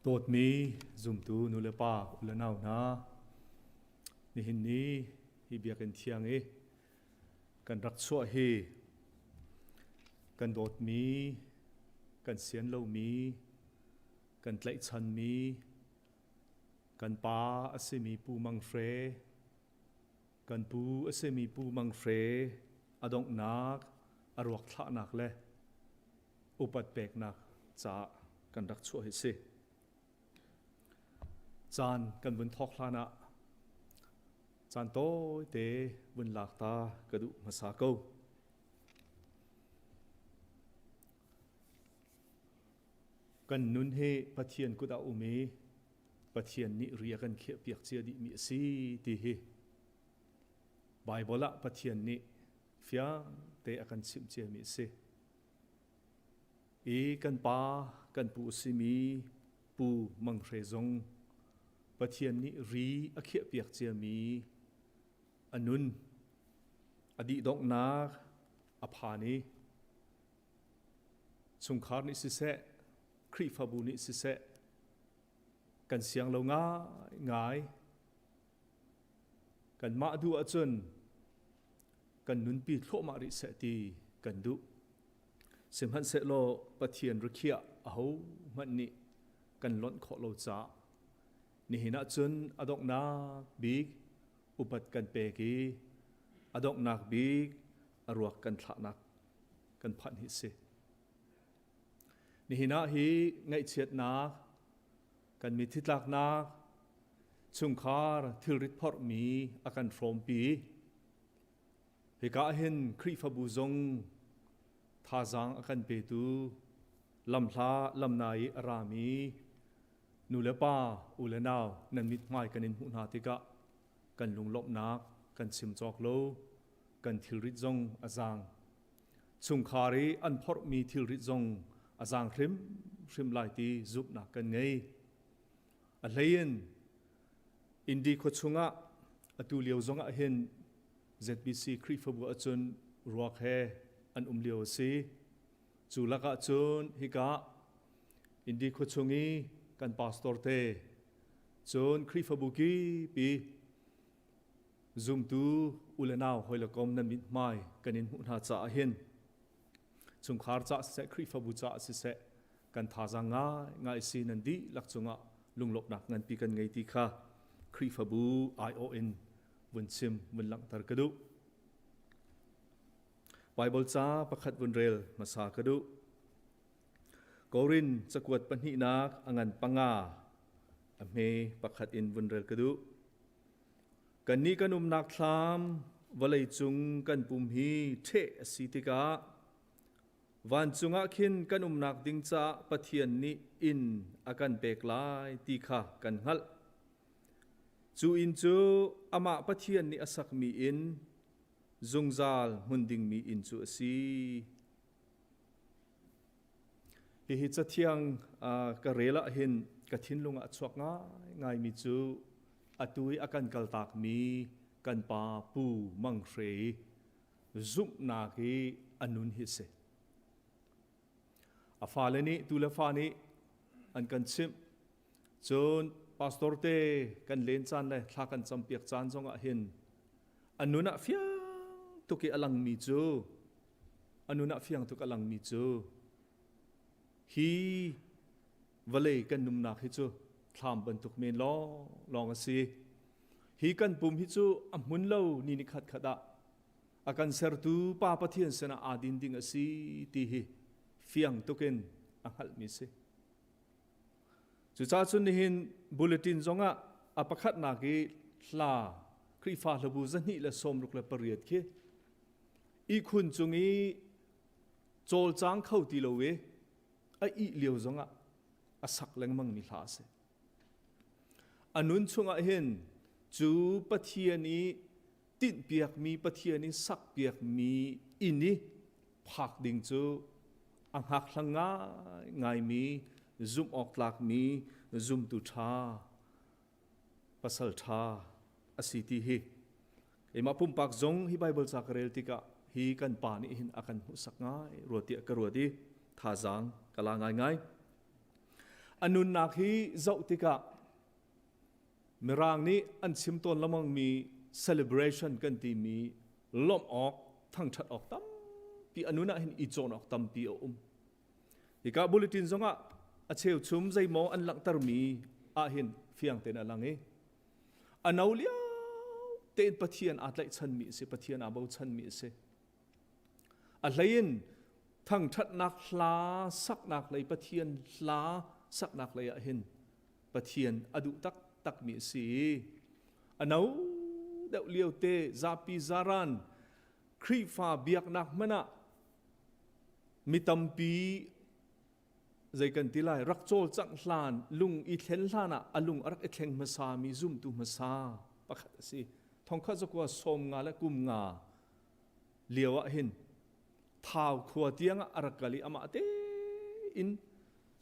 Dawtmi zumtu nulepa u le nau hna, nihin ni hi biakinn thiang i kan rak chuah hi kan dawtmi, kan sian lomi, kan tlaihchanmi, kan pa a simi Pu Mang Hre, kan pu a simi Pu Mang Hre a donghnak, a ruak thlahnak le upat peknak caah kan rak chuah hi si. Caan kan vun thawk hlan ah caan tawite vun lak ta ka duh hmasa ko. Kan nun hi Pathian kut ah um i Pathian nih ri a kan khiahpiak cia dihmi a si ti hi Baibal ah Pathian nih fiang te a kan chimh ciami a si. I kan pa kan pu a simi Pu Mang Hre zong Pathian nih ri a khiahpiak ciami a nun a dihdonghnak a phan i chungkhar nih siseh Khrihfabu nih siseh kan siang lo ngaingai. Kanmah duh ahcun kan nunpi thluahmah rih seh ti kan duh. Sihmanhsehlaw Pathian rikhiah ahohmanh nih kan lonh khawh lo caah nihin ahcun a donghnak bik upat kan pek i a donghnak bik a ruak kan thlahnak kan phanh hi si. Nihin ah hi ngaihchiatnak kan mithi tlaknak chungkhar thilrit phorhmi a kan hrawmpi. Hika hin Khrihfabu zong thazaang a kan petu lamhla lamnai i a rami nu le pa u le nau nan mithmai kan in hmuh hna tikah kan lunglawmhnak kan chim cawk lo, kan thilrit zong a zaang. Chungkhar i an phorhmi thilrit zong a zaang hrimhrim lai ti zumhnak kan ngei. A hleiin Indi khua chungah atu lio zongah hin ZBC Khrihfabu ahcun ruak he an um lio a si. Cu lakah cun hika Indi khua chung i kan pastor te cun Khrihfabu kipi zumtu u le nau hawi le kom nan mithmai kan in hmuh hna caah hin chungkhar caah siseh Khrihfabu caah siseh kan thazaang ngaingai si nan dihlak cungah lunglawmhnak nganpi kan ngei ti kha Khrihfabu aiawh in vun chim vun langhter ka duh. Bible ca pakhat vun rel hmasa ka duh. Korin cakuat pahnihnak a ngan panga a hme pakhat in vun rel ka duh. Kannih kan umnak thlam vawleicung kan pum hi ṭheh a si tikah vancung ah khin kan umnak ding caah Pathian nih inn a kan pek lai ti kha kan hngalh. Cu inn cu amah Pathian nih a sakmi inn, zungzal hmun dingmi inn cu a si. Hihi cathiang ka rel ah hin ka thinlung ah a chuak ngaingaimi cu atu i a kan kaltakmi kan pa Pu Mang Hre i zumhnak i a nun hi a si. A fale nih tu le fa nih an kan chimh. Cun pastor te kan len caan le thla kan campiak caan zongah hin a nun ah fiang tuk i a langmi cu a nun ah fiang tuk a langmi cu hi vawlei kan numnak hi cu thlam bantuk men lawng lawng a si. Hi kan pum hi cu a hmun lo ni ni khat khat ah a kan sertu Pa Pathian sinah aa din ding a si ti hi fiang tukin a hngalhmi si. Cucaah cun nihin bulletin zongah a pakhatnak i hla Khrihfa hlabu 268 khi ihkhun cung i cawlcang kho ti lo i a ih lio zongah a sak lengmangmi hla a si. A nun chungah hin cu Pathian i tinhpiakmi Pathian i sakpiakmi inn i phak ding cu a hngakhlang ngaingaimi zumh awk tlakmi zumtu ṭha pasal ṭha a si ti hi keimah pumpak zong hi Baibal ca ka rel tikah hi kan pa nih hin a kan hmuhsak ngai rua tiah ka ruat i thazaang ka la ngaingai. A nunnak hi zoh tikah Mirang nih an chim tawn lengmangmi celebration kan timi lawmh awk, thangṭhat awk tampi a nun ah hin i cawn awk tampi a um. Hika bulletin zongah a cheuchum zeimaw an langhtermi ahhin fiang tein a lang i a no lio tein Pathian aa tlaihchanmi a si, Pathian aa bochanmi a si. A hleiin thangṭhatnak hla saknak lei Pathian hla saknak lei ah hin Pathian a duh taktakmi a si i a no deuh lio te zapi zaran Khrihfa biaknak hmanh ah mi tampi zei kan ti lai rak cawlcangh hlan lung i thlen hlan ah a lung a rak i thleng hmasa mi zumtu hmasa pakhat a si thongkhat zakua sawm nga le kum nga lio ah hin Thau khua tiang ah a rak kal i amah tein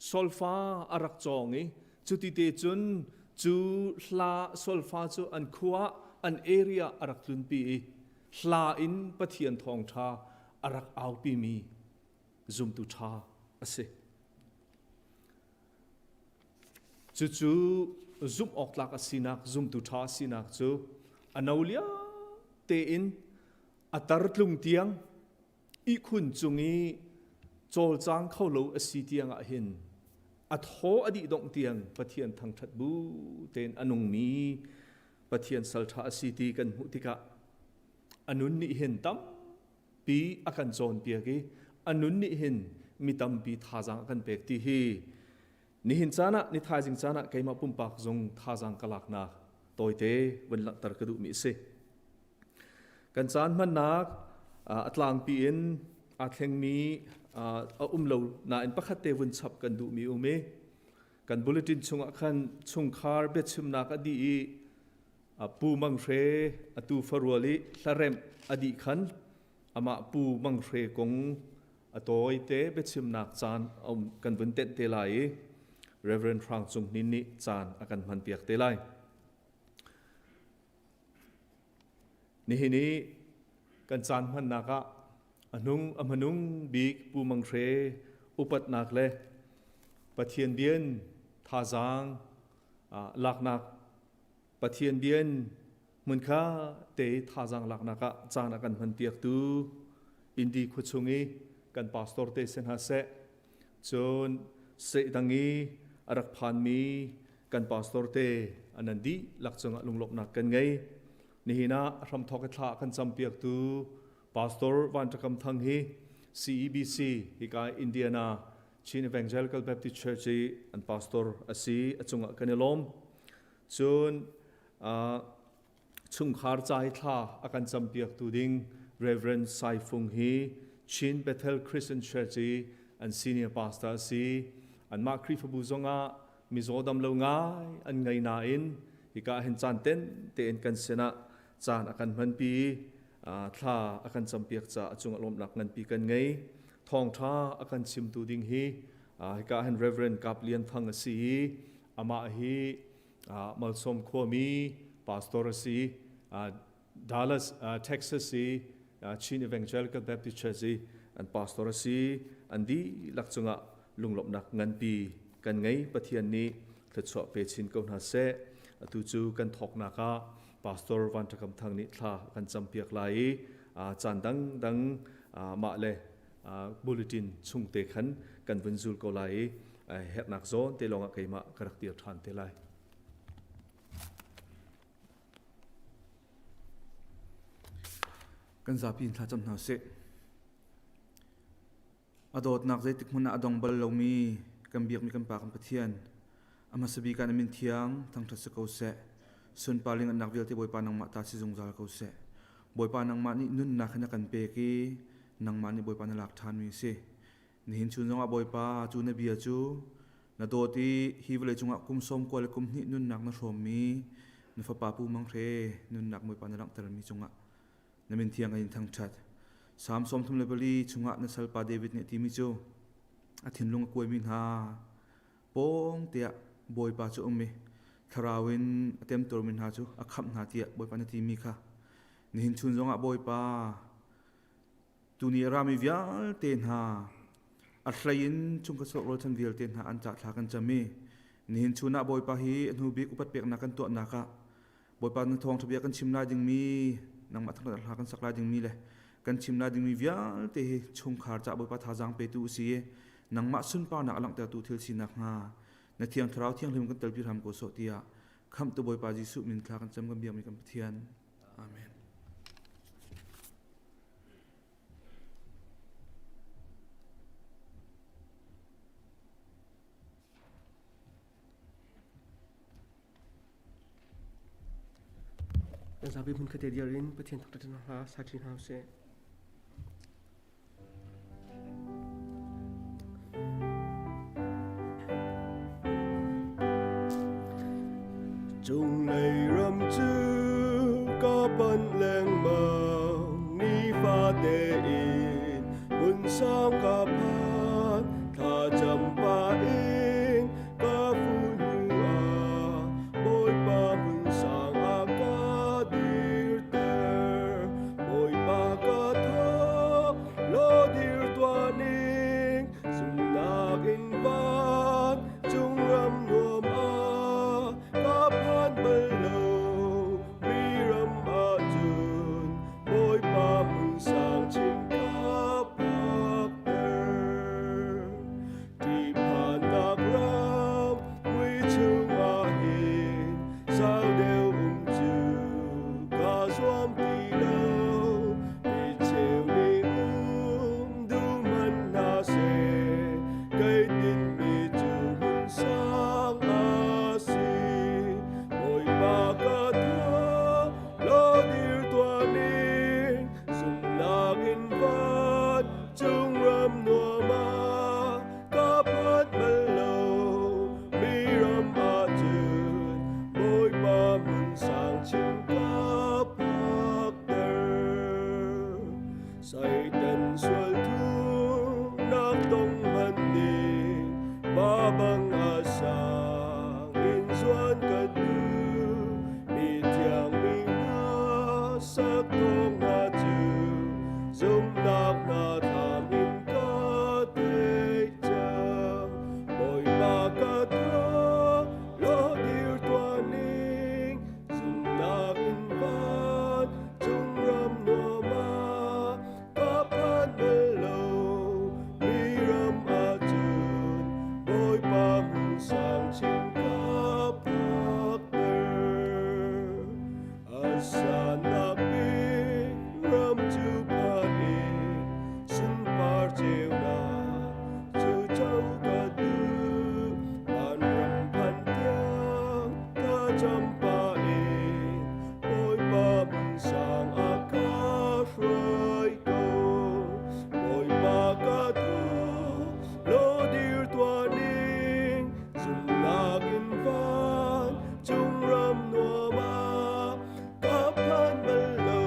solfa a rak cawng i cuti te cun cu hla solfa cu an khua an area a rak tlunpi i hla in Pathian thawngṭha a rak aupimi zumtu ṭha a si. Cucu zumh awk tlak a sinak, zumtu ṭha a sinak cu a no lio tein a tar tlung tiang ihkhun cung i cawlcang kho lo a si tiang ah hin a thaw a dih dongh tiang Pathian thangṭhat bu tein a nungmi Pathian salṭha a si ti kan hmuh tikah a nun nih hin tampi a kan cawnpiak i a nun nih hin mi tampi thazaang a kan pek ti hi nihin caan ah ni thaizing caan ah keimah pumpak zong thazaang ka laknak tawite vun langhter ka duhmi a si. Kan caan hmannak a tlangpi in aa thlengmi a um lo nain pakhat te vun chap kan duhmi um i kan bulletin chungah khan chungkhar biachimnak a dih i Pu Mang Hre atu farual i hlaremh a dih khan amah Pu Mang Hre kong a tawite biachimnak caan kan vun tenh te lai i Reverend Hrang Cung Hnin nih caan a kan hmanpiak te lai. Nihin i kan caan hmannak ah a hnung a hmanung bik Pu Mang Hre upatnak le Pathian bian thazaang laknak Pathian bian hmunkha te thazaang laknak ah caan a kan hmanpiaktu Indi khuachung i kan pastor te si hna seh cun sehdang i a rak phanmi kan pastor te an an dihlak cungah lunglawmhnak kan ngei. Nihin ah hramthawk i thla kan campiaktu Pastor Van Ṭakam Thang hi CEBC hika Indiana Chin Evangelical Baptist Church i an pastor a si a cungah kan i lawm. Cun chungkhar ca i thla a kan campiaktu ding Reverend Sai Fung hi Chin Bethel Christian Church i an senior pastor a si. Anmah Khrihfabu zongah mizaw dam lo ngai an ngei nain hika hin caan ten tein kan sinah caan a kan hmanpi thla a kan campiak caah a cungah lawmhnak nganpi kan ngei. Thawngṭha a kan chimtu ding hi hika hin Reverend Kap Lian Thang a si i amah hi Malsawm khuami pastor a si. Dallas, Texas i Chin Evangelical Baptist Church i an pastor a si. An dihlak cungah lunglawmhnak nganpi kan ngei. Pathian nih thluachuah pe chin ko hna seh. Atu cu kan thawknak ah Pastor Van Ṭa Kam Thang nih thla kan campiak lai i caan dangdang mah le bulletin chung te khan kan vun zul ko lai i herhnak zawn te lawngah keimah ka rak dir ṭhan te lai. Kan zapi in thlacam hna usih. A dawtnak zeitik hmanh ah a dong bal lomi kan biakmi kan Pa kan Pathian, a hmasa bik ah na min thiang thangṭhat si ko seh. Sunpar lingannak vialte Bawipa nangmah ta si zungzal ko seh. Bawipa nangmah nih nunnak hi na kan pek i nangmah nih Bawipa na lak ṭhanmi a si. Nihin chun zongah Bawipa cu na bia cu na dawt i hi vawlei cungah kum sawm kua le kum hnih nunnak na hrawmmi na fapa Pu Mang Hre nunnak Bawipa na langhtermi cungah na min thiang kan in thangṭhat. Salm 34 chungah na salpa David nih a timi cu a thinlung a kuaimi hna pawng tiah Bawipa cu um i thlarau in a temtuarmi hna cu a khamh hna tiah Bawipa na timi kha nihin chun zongah Bawipa Tuni a rami vialte hna, a hlei in chungkhat rualchan vialte hna an ca thla kan cam i. Nihin chun ah Bawipa hi a hnu bik upat peknak kan tuahnak ah Bawipa na thawngṭha bia kan chim lai dingmi nangmah thangṭhat hla kan sak lai dingmi le kan chim lai dingmi vialte hi chungkhar ca Bawipa thazaang petu u si i nangmah sunparnak a langhtertu thil sinak hnga na thiang thlarau thianghlim kan telpi hram ko sawh tiah khamhtu Bawipa Jesuh min thla kan cam kan biakmi kan Pathian. Amen. Zapi hmun khat dir in Pathian thangṭhat hna sa ṭi hna usih. Cunglei ram cu ka panh lengmang nifate in hmun sang ka phan thlacam pah in ka fuh hnu ah Bawipa hmun sang ah ka dirter Bawipa ka tho law dir tuah ning zumhnak in van cung ram nuam ah ka phan bal lo mi ram ahcun Bawipa hmun sang chin ka phakter. Ṭihphannak ram mui chungah hin sau deuh um cu kaa zuam ti lo. Micheu nih um duh hmanh hna seh, kei tinhmi cu hmun sang a si. Bawipa ka tha, law dir tuah ning, zumhnak in van cung ram nuam ah ka phan bal lo mi ram ahcun Bawipa hmun sang chin ka phakter. Satan sual thurnak tong hmanh nih pa bang a sang in zuan ka duh. Mi thiang mi hna sak thawng hna cu zumhnak hna thlam in ka theih cang. Bawipa ka tha, law dir tuah ning, zumhnak in van cung ram nuam ah ka phan bal lo mi ram ahcun Bawipa hmun sang chin ka phakter. A sannak bik ram cu phan in sunpar ceunak cu co ka duh. Vanram phan tiang thlacam pah in Bawipa hmun sang a ka hruai ko. Bawipa ka thaw, law dir tuah ning, zumhnak in van cung ram nuam ah ka phan bal lo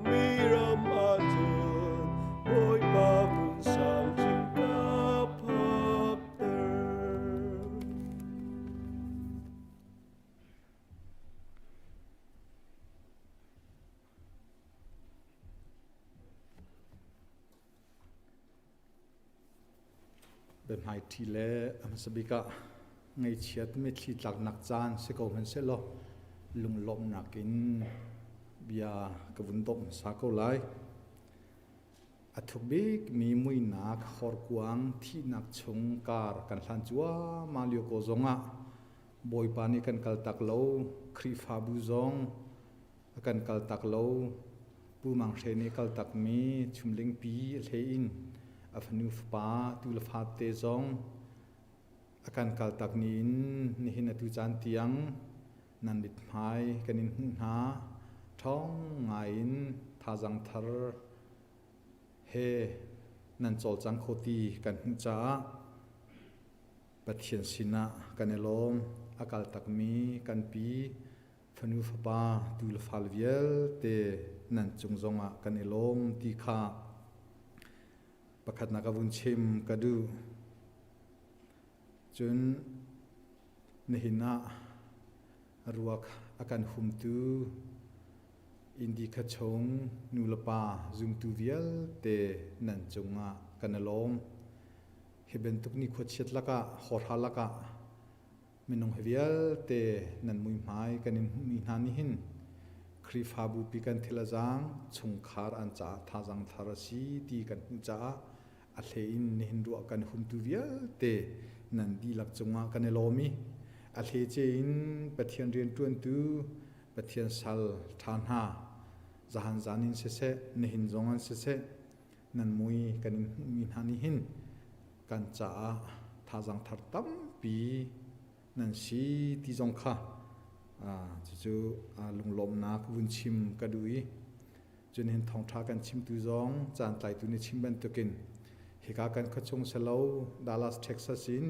mi ram ahcun Bawipa hmun sang chin ka phakter. Biahmaiṭhi le a hmasa bik ah ngaihchiat mitthli tlaknak caan si ko hmanhsehlaw lunglawmhnak in bia ka vun domh hmasa ko lai. A thuk bikmi muihnak horkuang thihnak chung kar kan hlan cuahmah lio ko zongah Bawipa nih kan kaltak lo, Khrihfabu zong a kan kaltak lo. Pu Mang Hre nih kaltakmi Chumlingpi a hlei in a fanu fapa tu le fate zong a kan kaltak ni in nihin atu caan tiang nan mithmai kan in hmuh hna. Ṭhawng ngai in thazaang thar he nan cawlcang kho ti kan hmuh caah Pathian sinah kan i lawm. A kaltakmi kan pi fanu fapa tu le fal vialte nan cung zongah kan i lawm ti kha pakhatnak a vun chim ka duh. Cun nihin ah ruak a kan humtu Indi kha chung nu le pa zumtu vialte nan cungah kan i lawm. Hi bantuk ni khuachiat lakah, hawrha lakah Minung hi vialte nan muihmai kan in hmuhmi hna nih hin Khrihfabu pi kan thil a zaang, chungkhar an caah thazaang thar a si ti kan hmuh caah a hlei in nihin ruah kan humtu vialte nan dihlak cungah kan i lawm i a hlece in Pathian rianṭuantu Pathian sal ṭha hna zahan zan in siseh nihin zong an siseh nan mui kan in hmuhmi hna nih hin kan caah thazaang thar tampi nan si ti zong kha cucu lunglawmhnak vun chim ka duh i cun hin thawngṭha kan chimtu zong caan tlaitu nih chim bantukin hika kan khuachung selo Dallas Texas in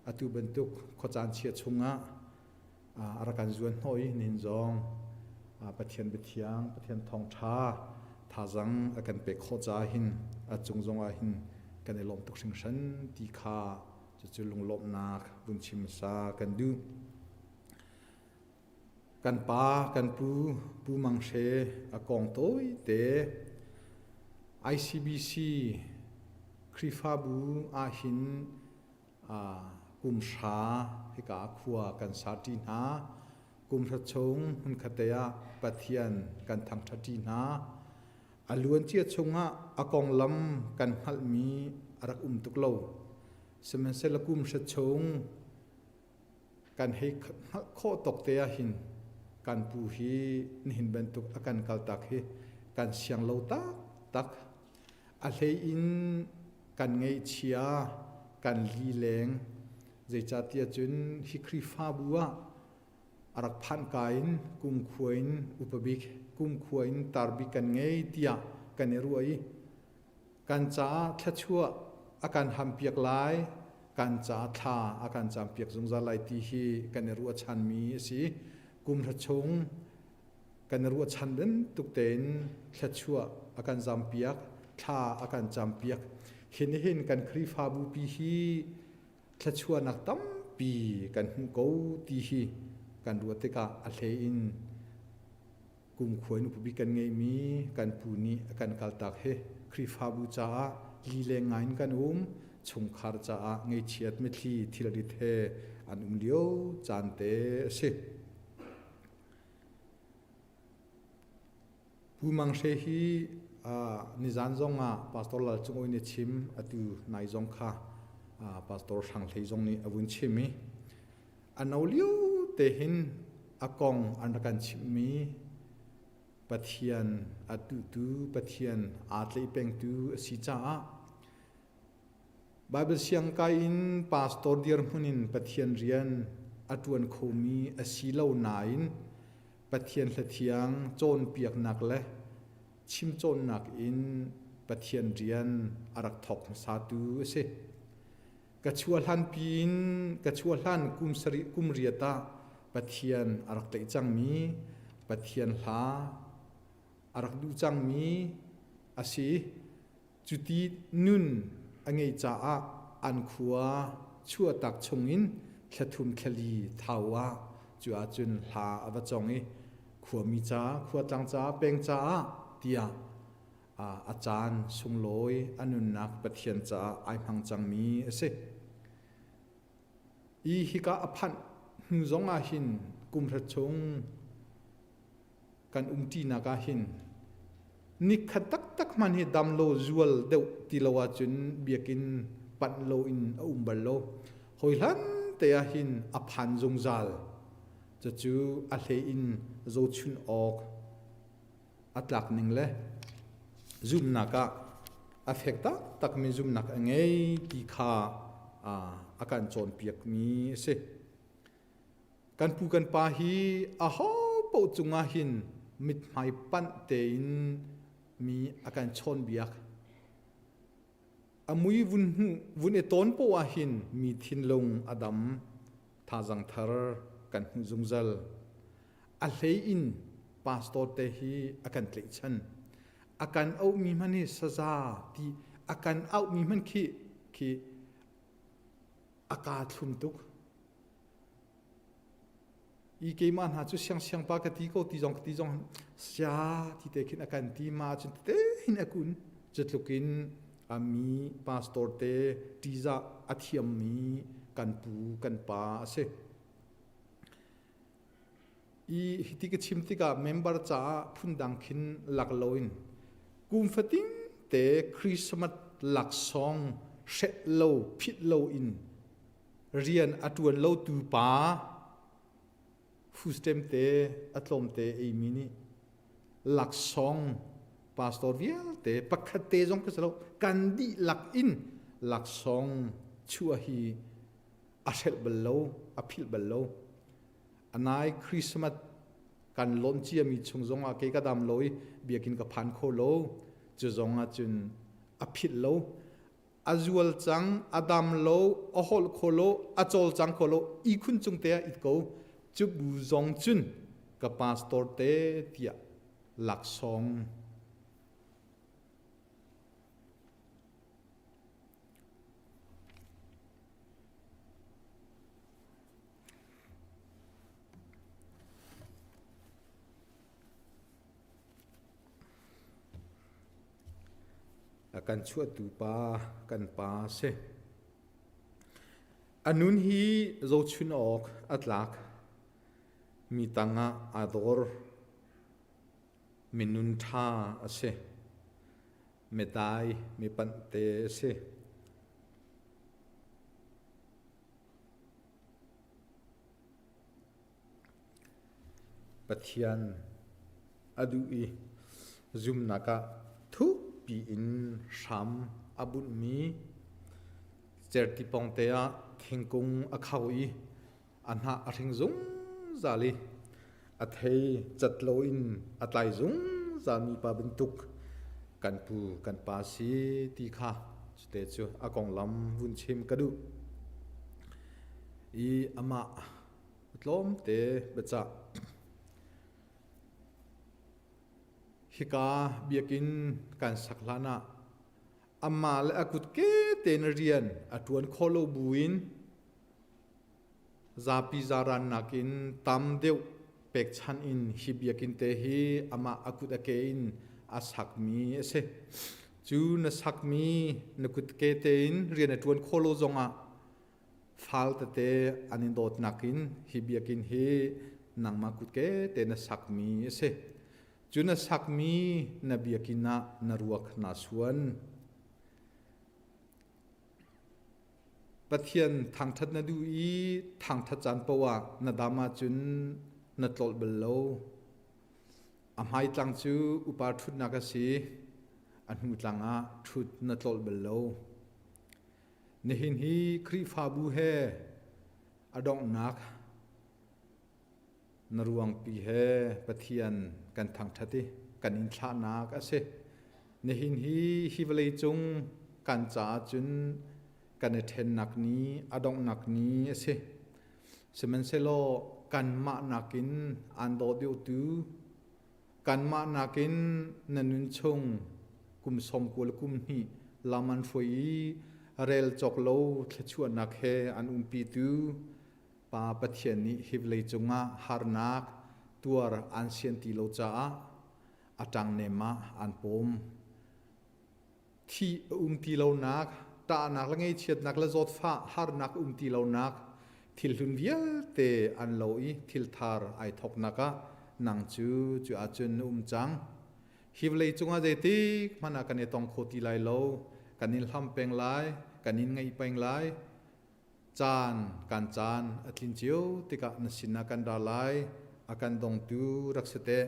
atu bantuk khuacaan chia chungah a rak kan zuan hnawh i nihin zong Pathian biathiang Pathian thawngṭha thazang a kan pek khawh caah hin a cung zongah hin kan i lawm tuk hringhran ti kha cucu lunglawmhnak vun chim hmasa kan duh. Kan pa, kan pu, Pu Mang Hre a kong tawite ICBC Khrihfabu ahhin kum hra hika khua kan sarṭi hna. Kum hra chung hmunkhat ah Pathian kan thangṭhatṭi hna. A luancia chungah a konglam kan hngalhmi a rak um tuk lo. Sihmanhsehlaw kum hra chung kan hei hngalh khawh tawk te ah hin kan pu hi nihin bantuk a kan kaltak hi kan siang lo taktak. A hlei in kan ngaihchia, kan lileng. Zeicahtiah cun hi Khrihfabu ah a rak phanhka in kumkhua in upabik, kumkhua in tarbik kan ngei tiah kan i ruah i kan caah thluachuah a kan hampiak lai, kan caah thla a kan campiak zungzal lai ti hi kan i ruahchanmi a si. Kum hra chung kan i ruahchan bantuk tein thluachuah a kan zampiak, thla a kan campiak. Hi nihin kan Khrihfabu pi hi thluachuahnak tampi kan hmuh ko ti hi kan ruah tikah a hlei in kumkhua in upabi kan ngeihmi kan pu nih a kan kaltak hi Khrihfabu caah lileng ngai in kan um chungkhar caah ngeichiat mitthli thilrit he an um lio caan te a si. Pu Mang Hre hi nizan zong ah Pastor Lal Cung Awi nih a chim atu nai zong kha Pastor Hrang Hlei zong nih a vun chim i a no lio te hin a kong an rak kan chimhmi Pathian a duhtu Pathian aa tlaih pengtu a si caah Baibal siangkai in pastor dirhmun in Pathian rian a ṭuan khomi a si lo nain Pathian hlathiang cawnpiaknak le chimcawnnak in Pathian rian a rak thawk hmasatu a si. Ka chuahhlan piin ka chuahhlan kum sarih kum riat ah Pathian a rak tlaih cangmi Pathian hla a rak duh cangmi a si. Cuti nun a ngeih caah an khua chuahtak chungin thlathum thlali thau ah cu ahcun hla a va cong i khuami ca, khuatlang ca, peng caah tiah a caan sunglawi a nunnak Pathian caah ai hmang cangmi a si. I hika a phanh hnu zong ah hin kum hra chung kan umṭinak ah hin nikhat taktak hmanh hi dam lo zual deuh ti lo ahcun biakinn panh lo in a um bal lo. Hawi hlan te ah hin a phan zungzal. Cucu a hlei in zohchun awk a tlak ning le zumnak ah a fek taktakmi zumnak a ngei ti kha a kan cawnpiakmi a si. Kan pu kan pa hi aho paoh cungah hin mithmai panh tein mi a kan chawnbiak. A mui vun hmuh vun i tawn poah ah hin mi thinlung a dam, thazang thar kan hmuh zungzal. A hlei in pastor te hi a kan tlaihchan. A kan auhmi hmanh hi saza ti a kan auhmi hmanh khi khi a kaa thlum tuk. I keimah hna cu siangsiang pa ka ti ko ti zong ka ti zong sia ti te khin a kan ti ma cun te hin a kun cutluk in a mi pastor te ṭihzah a thiammi kan pu kan pa a si. I hiti ka chim tikah member caah phundang khin lak loin kum fatin te Christmas laksawng hrelh lo phit lo in rian a ṭuan lo tu pa fustem te a tlawm te eimi nih laksawng pastor vialte pakhat te zong ka si lo kan dihlak in laksawng chuah hi a hrelh bal lo a philh bal lo anai Christmas kan lawm ciami chung zong ah kei ka dam lo i biakinn ka phan kho lo cu zong ah cun a philh lo a zual cang a dam lo a holh kho lo a cawlcang kho lo ihkhun cung te ah it ko cu bu zong cun ka pastor te tiah laksawng A kan chuahtu pa kan pa a si. A nun hi zohchun awk a tlak. Mi tangah aa dor. Minun ṭha a si. Midai, mi panhte a si. Pathian a duh i zumnak ah thukpi in hram a bunhmi cerhti pawngte ah thingkung a kho i a hnah a hring zungzal i a thei cat loin a tlai zungzalmi pa bantuk kan pu kan pa si ti kha cute cu a konglam vun chim ka duh. I amah tlawmte biacah. Hika biakinn kan sak hlan ah amah le a kutke tein rian a ṭuan khawh lo buin zapi zaran nakin tam deuh pekchanh in hi biakinn te hi amah a kut a ke in a sakmi a si. Cu na sakmi na kutke tein rian a ṭuan khawh lo zongah Fal tete an in dawtnak in hi biakinn hi nangmah kutke te na sakmi a si. Cu na sakmi na biakinn ah na ruak naa suan. Pathian thangṭhat na duh i thangṭhat caan paoh ah na dam ahcun na tlolh bal lo. A hmaitlang cu upa ṭhutnak a si. A hnu tlang ah ṭhut na tlolh bal lo. Nihin hi Khrihfabu he a donghnak na ruangpi he Pathian kan thangṭhat i kan in thlahnak a si. Nihin hi hi vawlei cung kan caah cun kan i ṭhennak ni a donghnak ni a si. Sihmanhsehlaw kanmah nakin aan daw deuhtu Kanmah nakin na nun chung kum 90 le kum hnih lam an hruai i rel cawk lo thluachuahnak he an umpitu Pa Pathian nih hi vawlei cungah harnak tuar an sian ti lo caah a ṭangnem ah an pawm. Thih a um ti lonak, ṭahnak le ngaihchiatnak le zawtfah harnak um ti lonak thil hlun vialte an lo i thil thar ai thawknak ah nang cu cu ahcun na um cang. Hi vawlei cungah zeitik hmanh ah kan i tong kho ti lai lo, kan in hlam peng lai, kan in ngaih peng lai. Caan kan caan a tlin cio tikah na sinah kan ra lai, a kan dongtu rak si teh.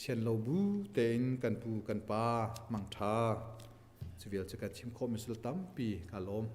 Sian lo bu tein kan pu kan pa mangṭha. Cu vial cu kan chim khawhmi sul tampi ka lawm.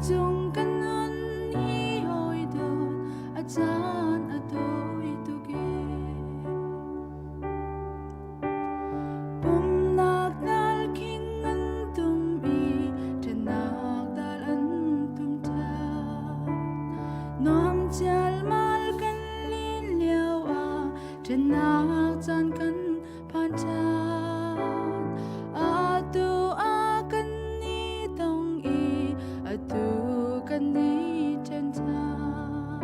Leicung kan nun hi hawi dawt a caan a tawi tuk e. Pumnak dal khing an tum i ṭhennak dal an tum ṭhan. Nuam chialmal kan lin lio ah ṭhennak caan kan phan ṭhan. Atu ah kan i tong i atu kan i ṭhen ṭhan.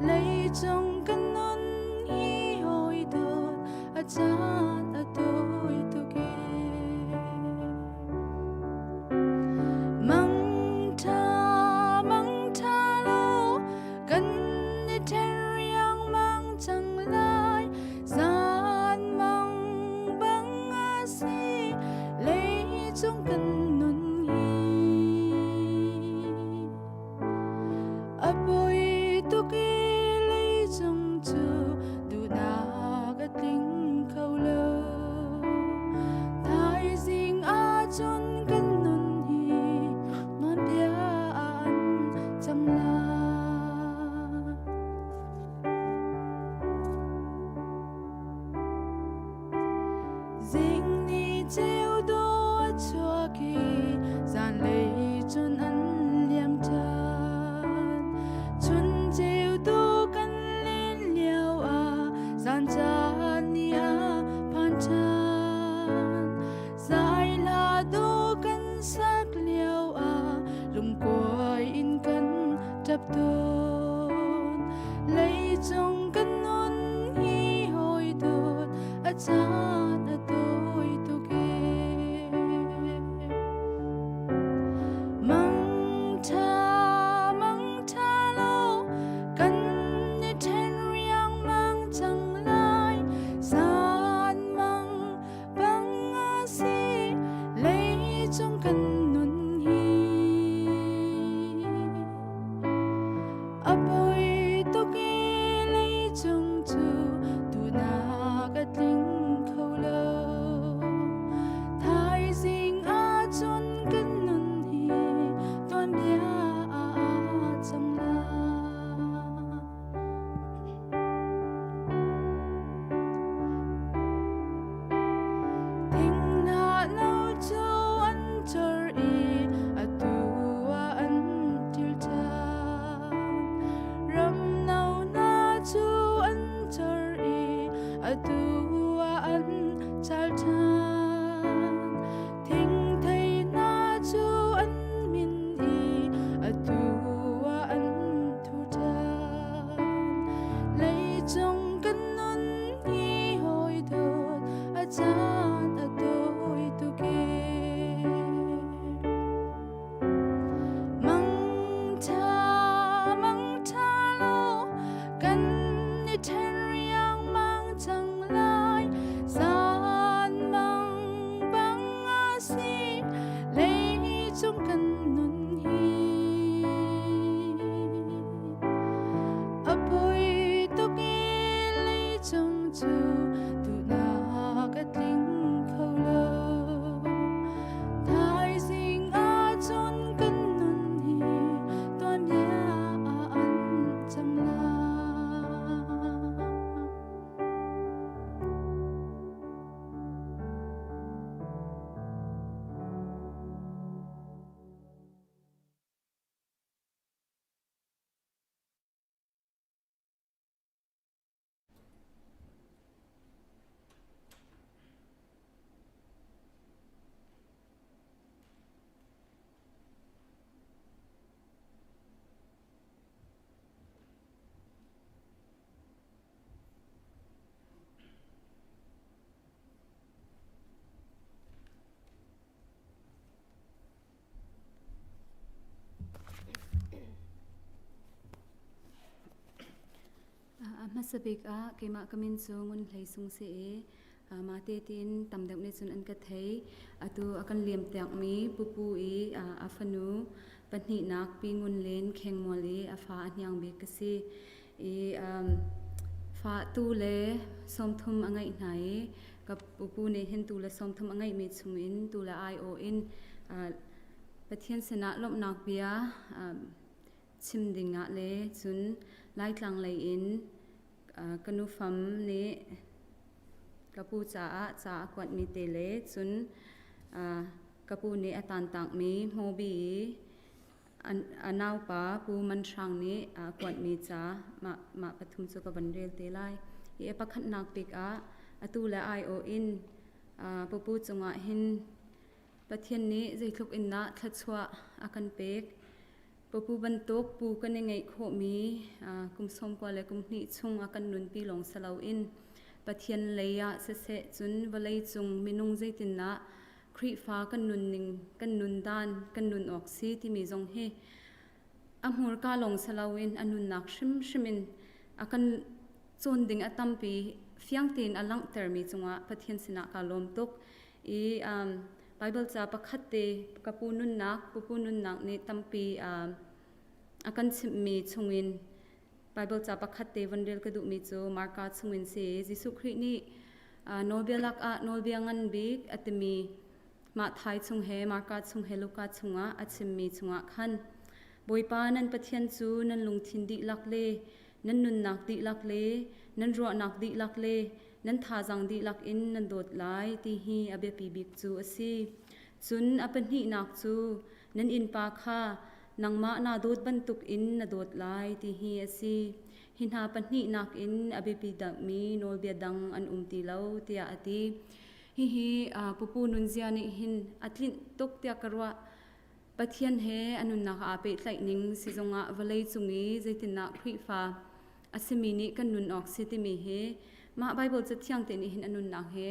Leicung kan nun hi hawi dawt a caan a tawi tuk e. Mangṭha, mangṭha law kan i ṭhen riangmang cang lai. Zan mang bang a si, leicung kan nun hi. A poi tuk i leicung cu duhnak a tling kho lo. Thaizing ahcun kan nun hi nawnbia ah an cang lai. Zing ni ceu dawh a chuak i zanlei cun an liam ṭhan. Chun ceu tu kan len lio ah zan caan ni a phan ṭhan. Zai hla dawh kan sak lio ah lungkuai in kan ṭap tawn. Leicung kan nun hi hawi dawt a caan a tawi tuk e. Mangṭha, mangṭha law kan i ṭhen riangmang cang lai. Zan mang bang a si, leicung kan nun hi. A poi tuk i leicung cu duhnak a tling kho lo. Thaizing ahcun kan nun hi tuanbia ah cang lai. Thinghnah no cu an chor i atu ah an ṭil ṭhan. Ram no hna cu an chor i atu ah an chal ṭhan. Thingthei hna cu an min i atu ah an thu ṭhan. Leicung kan nun hi hawi dawt a caan a tawi tuk e. Mangṭha, mangṭha law kan i ṭhen riangmang cang lai. Zan mang bang a si, leicung kan nun hi. A poi tuk i leicung cu duhnak a tling kho lo. Thaizing ahcun kan nun hi tuanbia ah an cang lai. A hmasa bik ah keimah ka min cu Ngun Hlei Sung si i mah tiin tam deuh nih cun an ka thei. Atu a kan liam tiangmi pupu i a fanu pahnihnak Pi Ngun Len Khengmual i a fa a hniang bik ka si. I fa tu le 30 a ngeih hna i ka pupu nih hin tu le 30 a ngeihmi chungin tu le aiawh in. Pathian sinah lawmhnak bia chim dingah le cun Laitlang lei in ka nufam nih ka pu caah ca a kuatmi te le cun ka pu nih a tantakmi hmubi i a naupa Pu Man Hrang nih a kuatmi ca mah pathum cu ka van rel te lai. Hi a pakhatnak bik ah atu le aiawh in pupu cungah hin Pathian nih zeitluk in dah thluachuah a kan pek. Pupu bantuk pu kan i ngeih khawhmi kum 90 le kum hnih chung a kan nunpi lawng si loin Pathian lei ah siseh cun vawlei cung minung zeitindah Khrihfa kan nunning, kan nundan, kan nun awk si timi zong hi a hmurka lawng si loin a nunnak hrimhrim in a kan cawn ding a tampi fiang tein a langhtermi cungah Pathian sinah kaa lawm tuk. I Bible ca pakhat te ka pu nunnak, pupu nunnak nih tampi a kan chimhmi chungin Bible ca pakhat te von rel ka duhmi cu Marka chungin si. Jesuh Khrih nih nawlbia lakah nawlbia ngan bik a timi mah thai chung he Marka chung he Luka chungah a chimmi chungah khan Bawipa nan Pathian cu nan lungthin dihlak le nan nunnak dihlak le nan ruahnak dihlak le nan thazaang dihlak in nan dawt lai ti hi a biapi bik cu a si. Cun a pahnihnak cu nan innpa kha nangmah naa dawt bantuk in na dawt lai ti hi a si. Hi hna pahnihnak in a biapi deuhmi nawlbia dang an um ti lo tiah a ti. Hihi pupu nunzia nih hin a tlinh tuk tiah ka ruah. Pathian he a nunnak aa pehtlaih ning sizung ah vawlei cung i zeitindah Khrihfa a simi nih kan nun awk si timi hi mah Baibal Cathiang te nih hin a nunnak he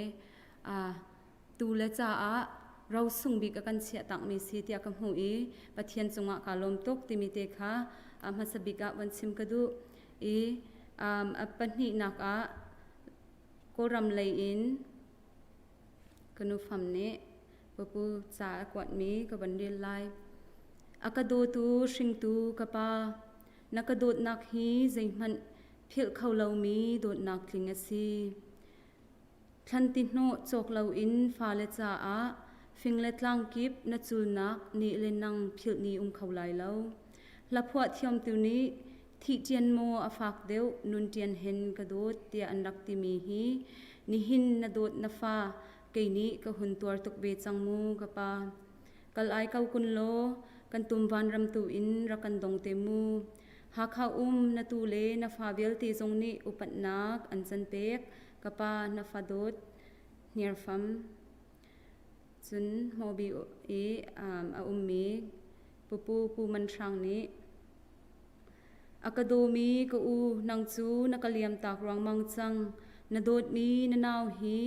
tu le caah ro sung bik a kan chiah takmi si tiah ka hmuh i Pathian cungah kaa lawm tuk timi te kha a hmasa bik ah van chim ka duh i a pahnihnak ah Kawlram lei in ka nufam nih Pupu ca a kuatmi ka van rel lai. A ka dawtu hringtu ka pa, na ka dawtnak hi zeihmanh philh kho lomi dawtnak tling a si. Thlanti hnawh cawk loin fale caah fing le tlang kip na culnak ni le nang philh ni um kho lai lo. Hlaphuah thiamtu nih thih ṭian maw a fak deuh nun ṭian hen ka dawt tiah an rak timi hi nihin na dawt na fa kei nih ka hun tuar tuk ve cang mu ka pa. Kal ai ko kun law kan tum vanram tu in rak kan dong te mu. Hakha um na tu le na fa vialte zong nih upatnak an can pek. Ka pa na fa dawt hniarfam cun Hmobi i a ummi Pupu Pu Man Hrang nih a ka dawmi ka u nang cu na ka liamtak ruangmang cang na dawtmi na nau hi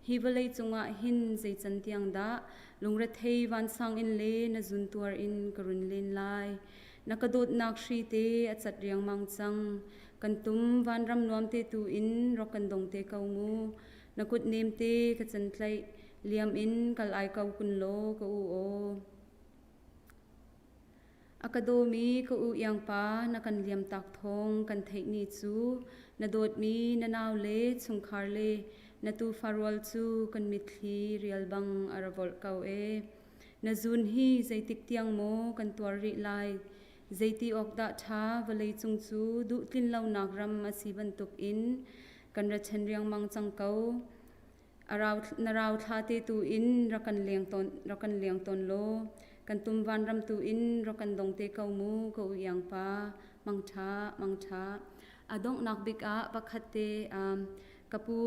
hi vawlei cungah hin zei can tiang dah lungrethei vansang in le na zuntuar in ka run len lai na ka dawtnak hri te a cat riangmang cang Kan tum vanram nuam te tu in rak kan dong te ko mu. Na kut nem te ka can tlaih liam in kal ai ko kun law ka u aw. A ka dawmi ka u iangpa na kan liam tak thawng kan theih ni cu na dawtmi na nau le chungkhar le na tufa rual cu kan mitthli rial bang a ra volh ko e. Na zun hi zeitik tiang maw kan tuar rih lai Zeiti awk dah ṭha vawleicung cu duh tlinlonak ram a si bantukin kan ra ṭhen riangmang cang ko. Na rauthla te tu in rak kan leng tawn, rak kan leng tawn law kan tum vanram tu in rak kan dong te ko mu ka u iangpa mangṭha mangṭha. A donghnak bik ah pakhat te ka pu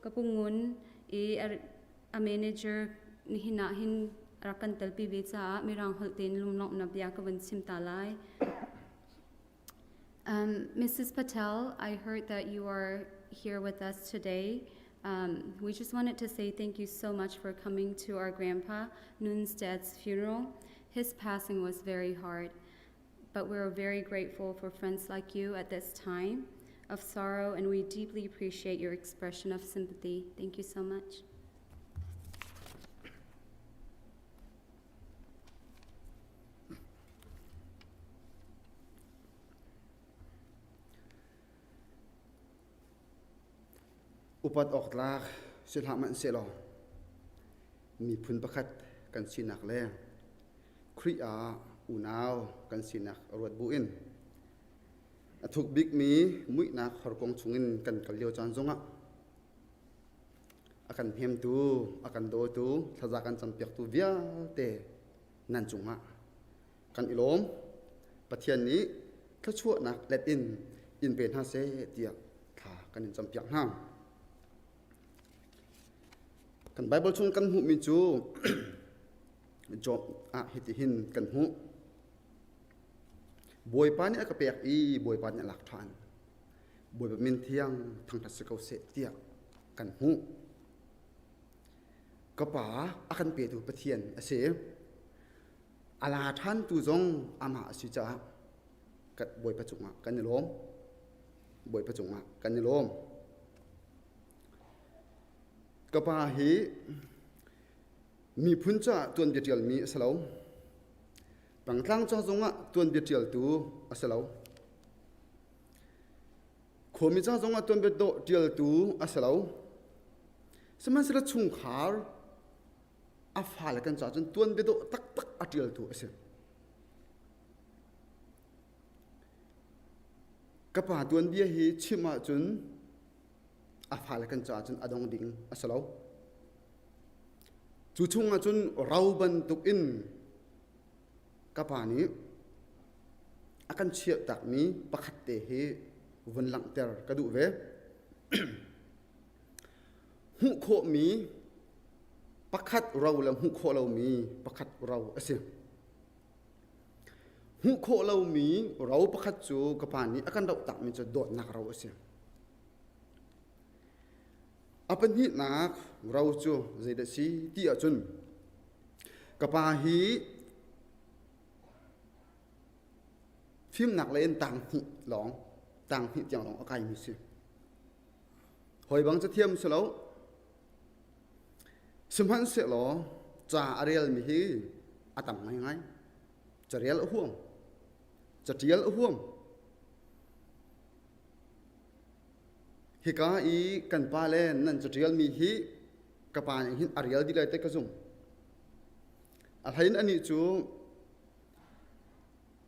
ka pu Ngun i a manager nihin ah hin rak kan telpi ve caah Mirang holh tein lunglawmhnak bia ka vun chim ta lai. Mrs. Patel, I heard that you are here with us today. We just wanted to say thank you so much for coming to our grandpa Nun's dad's funeral. His passing was very hard, but we're very grateful for friends like you at this time of sorrow, and we deeply appreciate your expression of sympathy. Thank you so much. Upat awk tlak si hlah hmanh sehlaw miphun pakhat kan sinak le Khrih ah unau kan sinak ruat buin a thuk bikmi muihnak horkuang chungin kan kal lio caan zongah a kan hnemtu, a kan dawtu, thlaza kan campiaktu vialte nan cungah kan i lawm. Pathian nih thluachuahnak let in in pe hna seh tiah thla kan in campiak hna. Kan Bible chung kan hmuhmi cu Job ah hitihin kan hmuh. Bawipa nih a ka pek i Bawipa nih a lak ṭhan. Bawipa min thiang thangṭhat si ko seh tiah kan hmuh. Ka pa a kan petu Pathian a si. A la ṭhantu zong amah a si caah Bawipa cungah kan i lawm. Bawipa cungah kan i lawm. Ka pa hi miphun caah tuanbia ṭialmi a si lo. Pangtlang ca zongah tuanbia ṭialtu a si lo. Khuami ca zongah tuanbia dawh ṭialtu a si lo. Sihmanhsehlaw chungkhar a fale kan caah cun tuanbia dawh taktak a ṭialtu a si. Ka pa tuanbia hi chim ahcun a fale kan caah cun a dong ding a si lo. Cu chungah cun ro bantuk in ka pa nih a kan chiahtakmi pakhat te hi vun langhter ka duh ve. Hmuh khawhmi pakhat ro le hmuh khawh lomi pakhat ro a si. Hmuh khawh lomi ro pakhat cu ka pa nih a kan rohtakmi cu dawtnak ro a si. A pahnihnak ro cu zeidah si ti ahcun ka pa hi fimnak lei in tang hnih lawng tang hnih tiang lawng a kaimi si. Hawi bang cathiam si lo. Sihmanhsehlaw ca a relmi hi a tam ngaingai. Carel a huam. Catial a huam. Hika i kan pa le nan catialmi hi ka pa nih hin a rel dih lai te ka zumh. A hlei in anih cu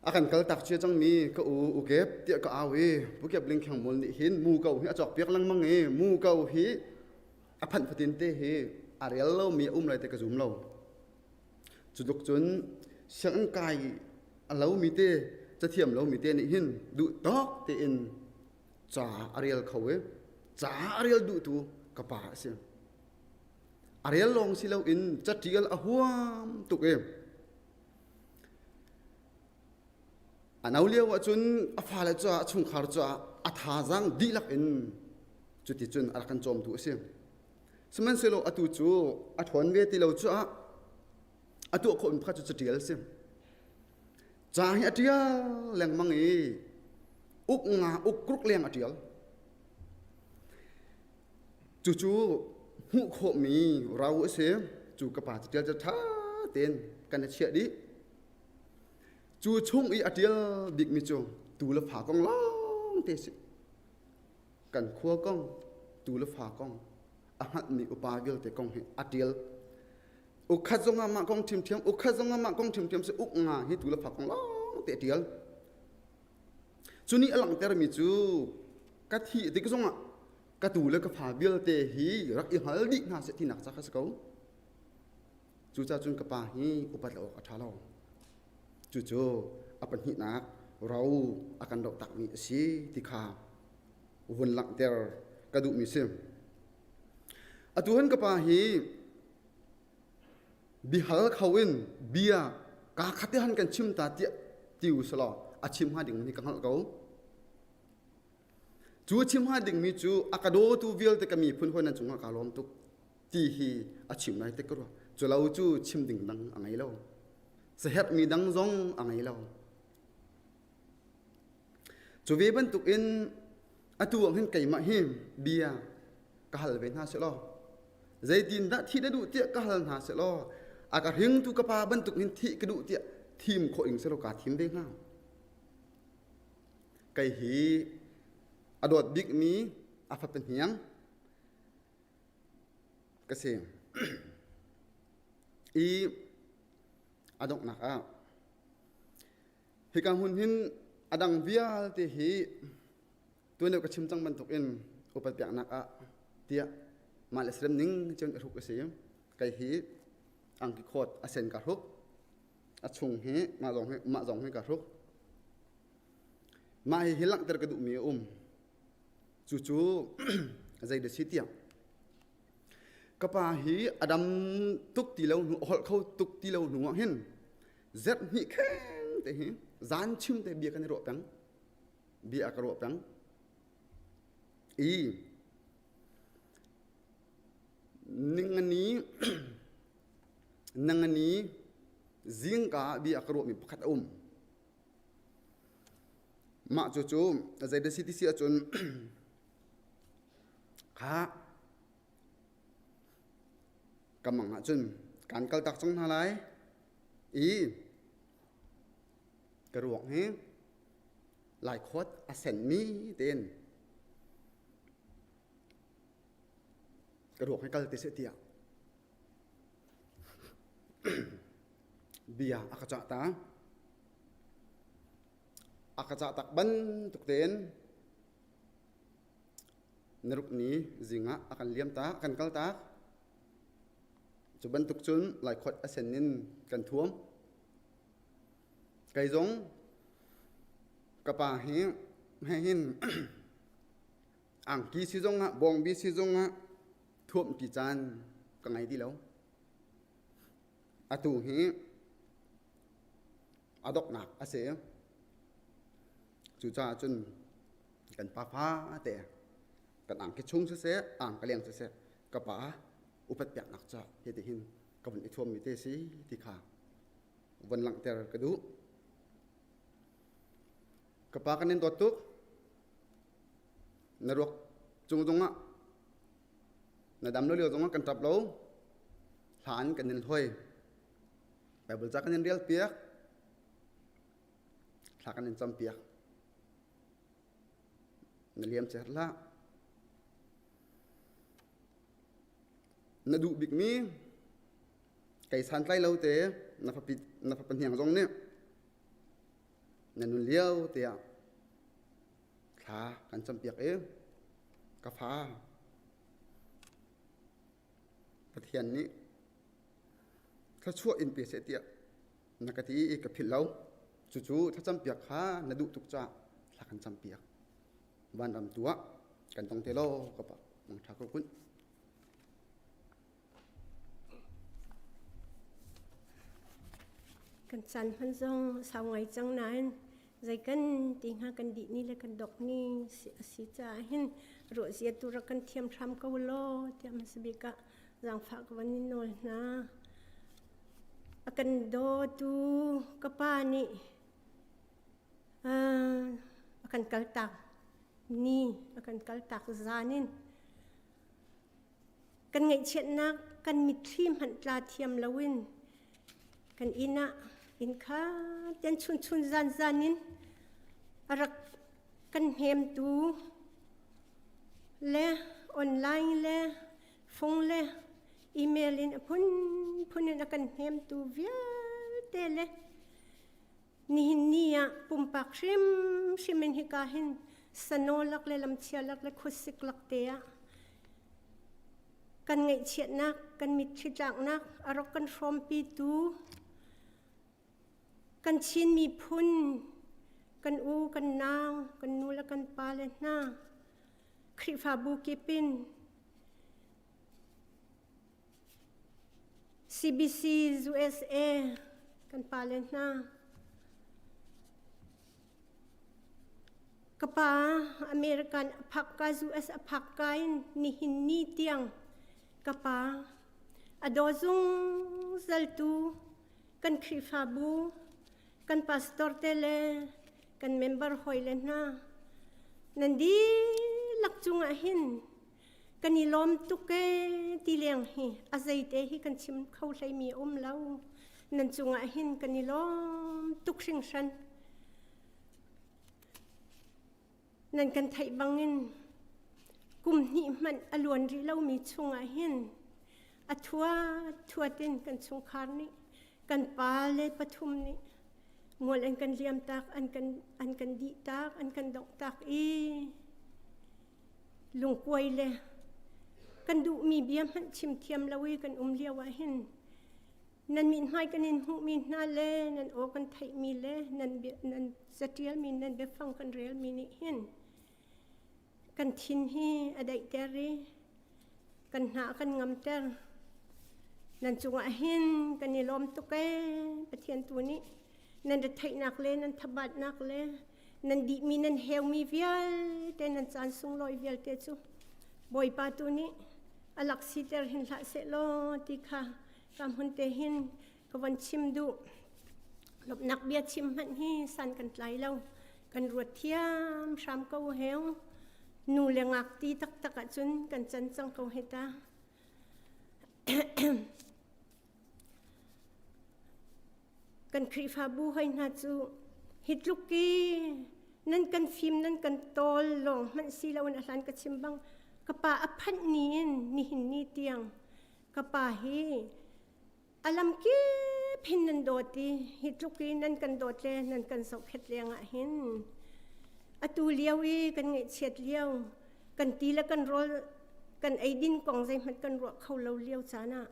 a kan kaltak cia cangmi ka u Ukep tiah ka au i Pukep Ling Kheng Mual nih hin mu ko hi a cawkpiak lengmang i mu ko hi a phanh fatin te hi a rel lomi a um lai te ka zum lo. Cu tluk cun sianginn kai a lomi te cathiam lomi te nih hin duh tawk tein ca a rel kho i ca a rel duhtu ka pa a si. A rel lawng si loin catial a huam tuk i A no lio ahcun a fale caah a chungkhar caah a thazaang dihlak in cuticun a rak kan cawmtu a si. Sihmanhsehlaw atu cu a ṭhawn ve ti lo caah a tuah khawhmi pakhat cu caṭial a si. Ca hi a ṭial lengmang i uk nga uk kruk leng a ṭial. Cucu hmuh khawhmi ro a si. Cu ka pa caṭial cu ṭha tein kan i chiah dih. Cu chung i a ṭial bikmi cu tu le fa kong lawng te si. Kan khua kong, tu le fa kong, a hngalhmi upa vialte kong hi a ṭial. Ukhat zong ah mah kong ṭhiamṭhiam, ukhat zong ah mah kong ṭhiamṭhiam si uk nga hi tu le fa kong lawng te a ṭial. Cu nih a langhtermi cu ka thih tik zongah ka tu le ka fa vialte hi rak i hngal dih hna seh tinak ca kha si ko. Cucaah cun ka pa hi upat lo awk a ṭha lo. Cucu a pahnihnak ro a kan roh takmi a si ti kha vun langhter ka duhmi si. Atu han ka pa hi bihal kho in bia kaa khat te han kan chim ta tiah ti u selaw a chim hnga ding hi ka hngalh ko. Cu a chim hnga dingmi cu a ka dawtu vialte ka miphun hawi nan cungah kaa lawm tuk ti hi a chim lai te ka ruah. Cu lo cu chim ding dang a ngei lo. Saherhmi dang zong a ngei lo. Cu ve bantukin atu ah hin keimah hi bia ka hal ve hna selaw zeitindah thih na duh tiah ka hal hna selaw a ka hringtu ka pa bantuk hin thih ka duh tiah thim khawh ing selaw kaa thim ve hnga. Kei hi a dawt bikmi a fapa hniang ka si. I a donghnak ah. Hika hmun hin a dang vialte hi tuan deuh ka chim cang bantukin upat peknak ah tiah mah le serem ning cun i hruk a si. Kei hi angki khawt a sen ka hruk. A chung hi mah zong hi mah zong hi ka hruk. Mah hi hi langhter ka duhmi a um. Cucu zei dah si tiah ka pa hi a dam tuk ti lo hnu a holh kho tuk ti lo hnu ah hin zerh hnih kheng te hi zan chim te bia kan i ruah peng bia ka ruah peng i ningani nangani zingka bia ka ruahmi pakhat a um mah cu cu zei dah si ti si ahcun kha ka mang ahcun kan kaltak cang hna lai i ka ruak hi laikhawt a senmi tein ka ruak hi kal te seh tiah bia a ka cah ta. A ka cah tak bantuk tein naruk ni zing ah a kan liam tak, a kan kal tak. Cu bantuk cun laikhawt a sen in kan thuam. Kei zong ka pa hi he hin angki si zong ah bawngbi si zong ah thuam ti caan ka ngei ti lo. Atu hi a doknak a si. Cucaah cun kan pa fa te kan angki chung siseh, angka leng siseh, ka pa upat peknak ca hi hin ka vun i thuammi te si ti kha von langhter ka duh. Ka pa kan in dawt tuk. Na ruak cung zongah na dam lo lio zongah kan ṭap lo. Hlan kan in hloi. Bible ca kan in rel piak. Thla kan in cam piak. Na liam cer hlah. Na duh bikmi kei santlai lo te na fapi na fapa hniang zong nih na nun lio tiah thla kan campiak i ka fa Pathian nih thluachuah in pe seh tiah na ka ti i ka philh lo. Cucu thlacampiak kha na duh tuk caah thla kan campiak. Vanram tu ah kan tong te law ka pa mangṭha ko kun. Kan caan hman zong sau ngai cang nain zei kan ti hnga kan dih ni le kan dok ni a si caah hin ruahzia tu rak kan thiam hram ko law tiah hmasa bik ah zaangfah ka van in nawl hna. A kan dawtu ka pa nih a kan kaltak ni a kan kaltak zan in Kan ngaihchiatnak kan mitthli hmanh tla thiam loin kan inn ah inn kha ten chun chun zan zan in a rak kan hnemtu le online le phone le email in a phunphun in a kan hnemtu vialte le Nihin ni ah pumpak hrimhrim in hika hin sano lak le lamchia lak le khuasik lak te ah kan ngaihchiatnak, kan mitthli tlaknak a rak kan hrawmpitu kan Chin miphun, kan u, kan nau, kan nu le kan pa le hna, Khrihfabu kip in CBC USA kan pale hna. Ka pa American a phak ka US a phak ka in nihin ni tiang ka pa a daw zungzal tu kan Khrihfabu kan pastor te le kan member hawi le hna nan dihlak cungah hin Kan i lawm tuk ee ti leng hi a zeite hi kan chim kho hleimi a um lo. Nan cungah hin kan i lawm tuk hringhran. Nan kan theih bangin kum hnih hmanh a luan rih lomi chungah hin a thua thuat in kan chungkhar nih kan pa le pathum nih. Mual an kan liam tak, an kan an kan dih tak, an kan dongh tak i lungkuai le kan duhmi bia hmanh chim thiam lo i kan um lio ah hin nan mithmai kan in hmuhmi hna le nan aw kan theihmi le nan nan catialmi nan biafang kan relmi nih hin kan thin hi a daihter i kan hna kan ngamter nan cungah hin kan i lawm tuk ee Pathian tu nih nan retheihnak le nan thabatnak le nan dihmi nan heumi vialte nan caan sunglawi vialte cu Bawipa tu nih a lak siter hin hlah seh law ti kha ka hmun te hin ka von chim duh lawmhnak bia chim hmanh hi san kan tlai lo kan ruat thiam hram ko heu nu le ngak ti taktak ahcun kan can cang ko he ta Kan Khrihfabu hoi hna cu hi tluk i nan kan fim nan kan tawl lawng hmanh si loin a hlan ka chim bang ka pa a phanh ni in nihin ni tiang ka pa hi a lam kip hin nan dawt i hi tluk i nan kan dawt le nan kan zohkhet lengah hin atu lio i kan ngaihchiat lio kan ti le kan rawl kan eidin kong zeihmanh kan ruah kho lo lio caan ah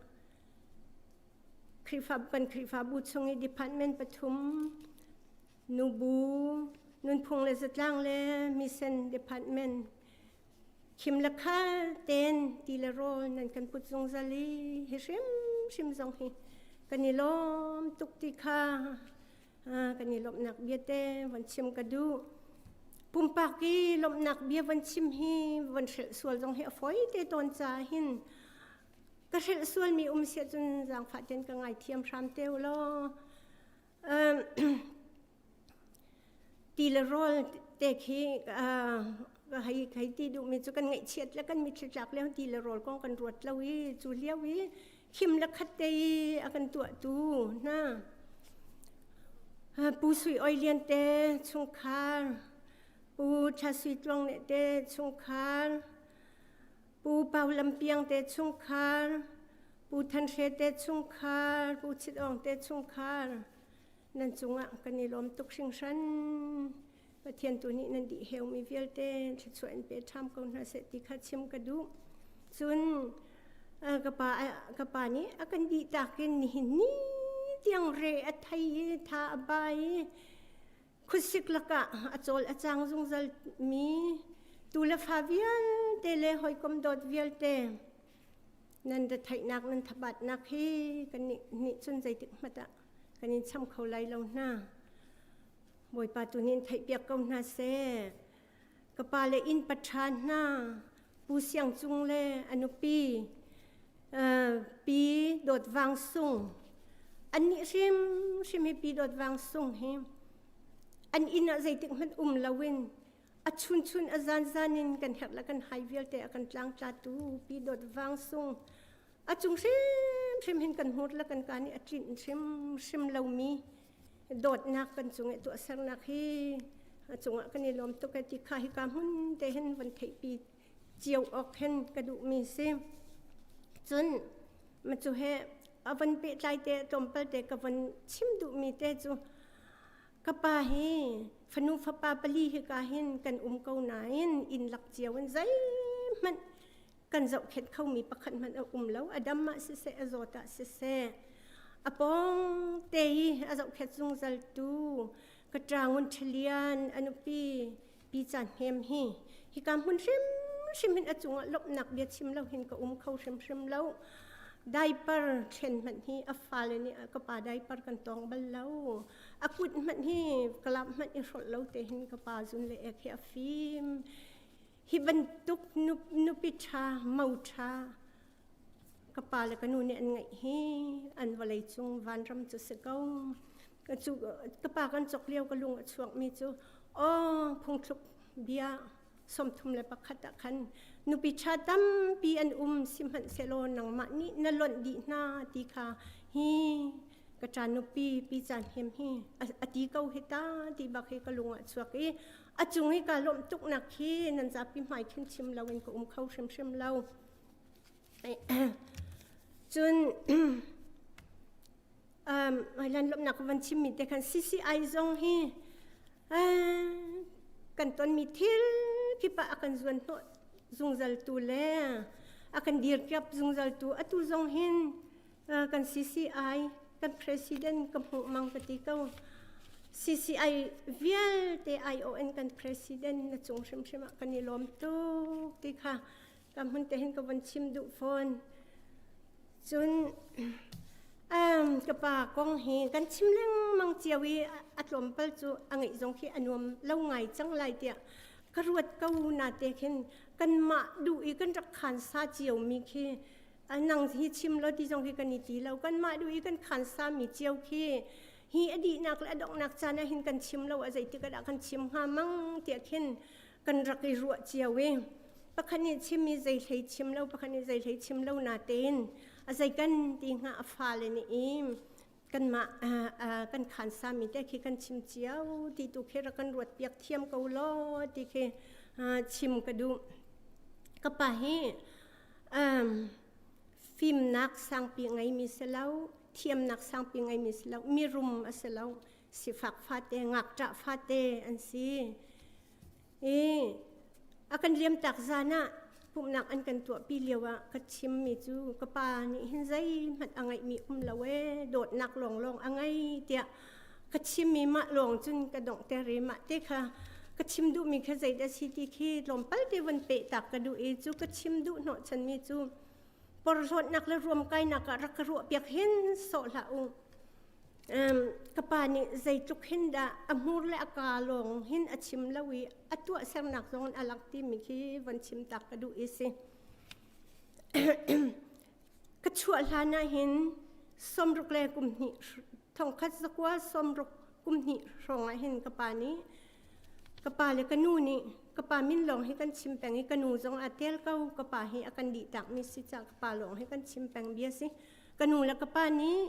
Khrihfa kan Khrihfabu chung i department pathum nubu nunphung le zatlang le mission department khim le khal ten ti le rawl nan kan put zungzal i hi hrimhrim zong hi kan i lawm tuk ti kha kan i lawmhnak bia te von chim ka duh pumpak i lawmhnak bia von chim hi von hrelh sual zong hi a fawi te tawn ca hin Ka hrelh sualmi um siah cun zaangfah tein ka ngaithiam hram te u law. Ti le rawl te khi hei hei ti duhmi cu kan ngaihchiat le kan mitthli tlak lio ti le rawl kong kan ruat lo i cu lio i khim le khat te i a kan tuahtu hna Pu Sui Oi Lian te chungkhar Pu Tha Sui Tluang Ne te chungkhar Pu Pau Lam Piang te chungkhar, Pu Than Hre te chungkhar, Pu Chit Awng te chungkhar, nan cungah kan i lawm tuk hringhran. Pathian tu nih nan dih heumi vialte thluachuah in pe ṭham ko hna seh ti kha chim ka duh. Cun ka pa ka pa nih a kan dih tak in nihin ni tiang re a thei i tha a bai i Khuasik lakah a cawl a cang zungzal mi tu le fa vialte le hawikom dawt vialte nan retheihnak nan thabatnak hi kan nih cun zeitik hmanh ah kan in cham kho lai lo hna. Bawipa tu nih in theihpiak ko hna seh. Ka pa le inn paṭha hna Pu Siang Cung le a nupi Pi Dawt Vang Sung annih hrimhrim hi Pi Dawt Vang Sung hi an inn ah zeitik hmanh um loin a chunchun a zanzan in kan herh le kan hai vialte a kan tlangtlatu Pi Dawt Vang Sung a cung hrimhrim hin kan hmur le kan ka nih a tlinh hrimhrim lomi dawtnak kan cung i tuahsernak hi a cungah kan i lawm tuk ti kha hika hmun te hin von theihpi cio awk hin ka duhmi si cun ma cu he a von pehtlai te tlawmpal te ka von chim duhmi te cu ka pa hi fanu fapa pali hi ka hin kan um ko nain inn lak cio in zeihmanh kan zohkhenh khomi pakhat hmanh a um lo a dam ah siseh a zawt ah siseh a pawng te i a zohkhet zungzal tu ka ṭangun ṭhalian a nupi pi caan hnem hi hika hmun hrimhrim hin a cungah lawmhnak bia chim lo hin ka um kho hrimhrim lo diaper thlen hmanh hi a fale nih ka pa diaper kan tawng bal lo a kut hmanh hi kalap hmanh i hrolh lo te hin ka pa zun le ek hi a fim Hi bantuk nupi ṭha, mo ṭha ka pa le ka nu nih an ngeih hi an vawlei cung vanram cu si ko. Ka pa kan cawk lio ka lung a chuakmi cu aw phungthluk bia 31 ah khan nupi ṭha tampi an um sihmanhsehlaw nangmah nih na lonh dih hna ti kha hi ka ṭa nupi pi caan hem hi a ti ko hi ta ti bak hi ka lung ah chuak i A cung i kaa lawmh tuknak khi nan zapi hmai khin chim loin ka um kho hrimhrim lo. Cun Hailan lawmhnak ka van chimmi te khan CCI zong hi kan tonmi thil kip ah a kan zuan hnawh zungzaltu le a kan dirpiak zungzaltu atu zong hin kan CCI kan president ka hmuh mang ka ti ko. CCI vialte ION kan president na cung hrimhrim ah kan i lawm tuk ti kha ka hmun te hin ka von chim duh fawn. Cun ka pa kong hi kan chim lengmang cio i a tlawmpal cu a ngeih zong khi a nuam lo ngai cang lai tiah ka ruat ko na te khin kanmah duh i kan rak khan sa cio mi khi nang hi chim lo ti zong khi kan i ti lo kanmah duh i kan khan sa mi cio khi hi a dihnak le a donghnak caan ah hin kan chim lo a zeitik ah dah kan chim hnga mang tiah khin kan rak i ruah cio i pakhat nih chim i zei hlei chim lo pakhat nih zei hlei chim lo na tein a zei kan ti hnga a fale nih i kanmah kan khan sami te khi kan chim cio ti tu khi rak kan ruat piak thiam ko law ti khi chim ka duh. Ka pa hi fimnak sangpi ngeimi si lo, thiamnak sangpi ngeimi si lo, mirum a si lo, sifak fate, ngakṭah fate an si. I a kan liamtak zan ah pumhnak an kan tuahpi lio ah ka chimmi cu ka pa nih hin zeihmanh a ngeihmi um lo ee, dawtnak lawnglawng a ngei tiah ka chimmi mah lawng cun ka donghter i mah te kha ka chim duhmi kha zeidah si ti khi tlawmpal te von pehtak ka duh i cu ka chim duh hnawhchanmi cu porhlawtnak le ruamkainak ah rak ka ruahpiak hin sawh hlah u. Ka pa nih zeitluk hin dah a hmur le a kaa lawng hin a chim lo i a tuahsernak zong in a lang timi khi von chim tak ka duh i si. Ka chuah hlan ah hin 60 le kum hnih 1960 kum hnih hrawng ah hin ka pa nih ka pa le ka nu nih ka pa min lawng hi kan chim peng i ka nu zong aa tel ko ka pa hi a kan dih takmi si cah ka pa lawng hi kan chim peng bia si. Ka nu le ka pa nih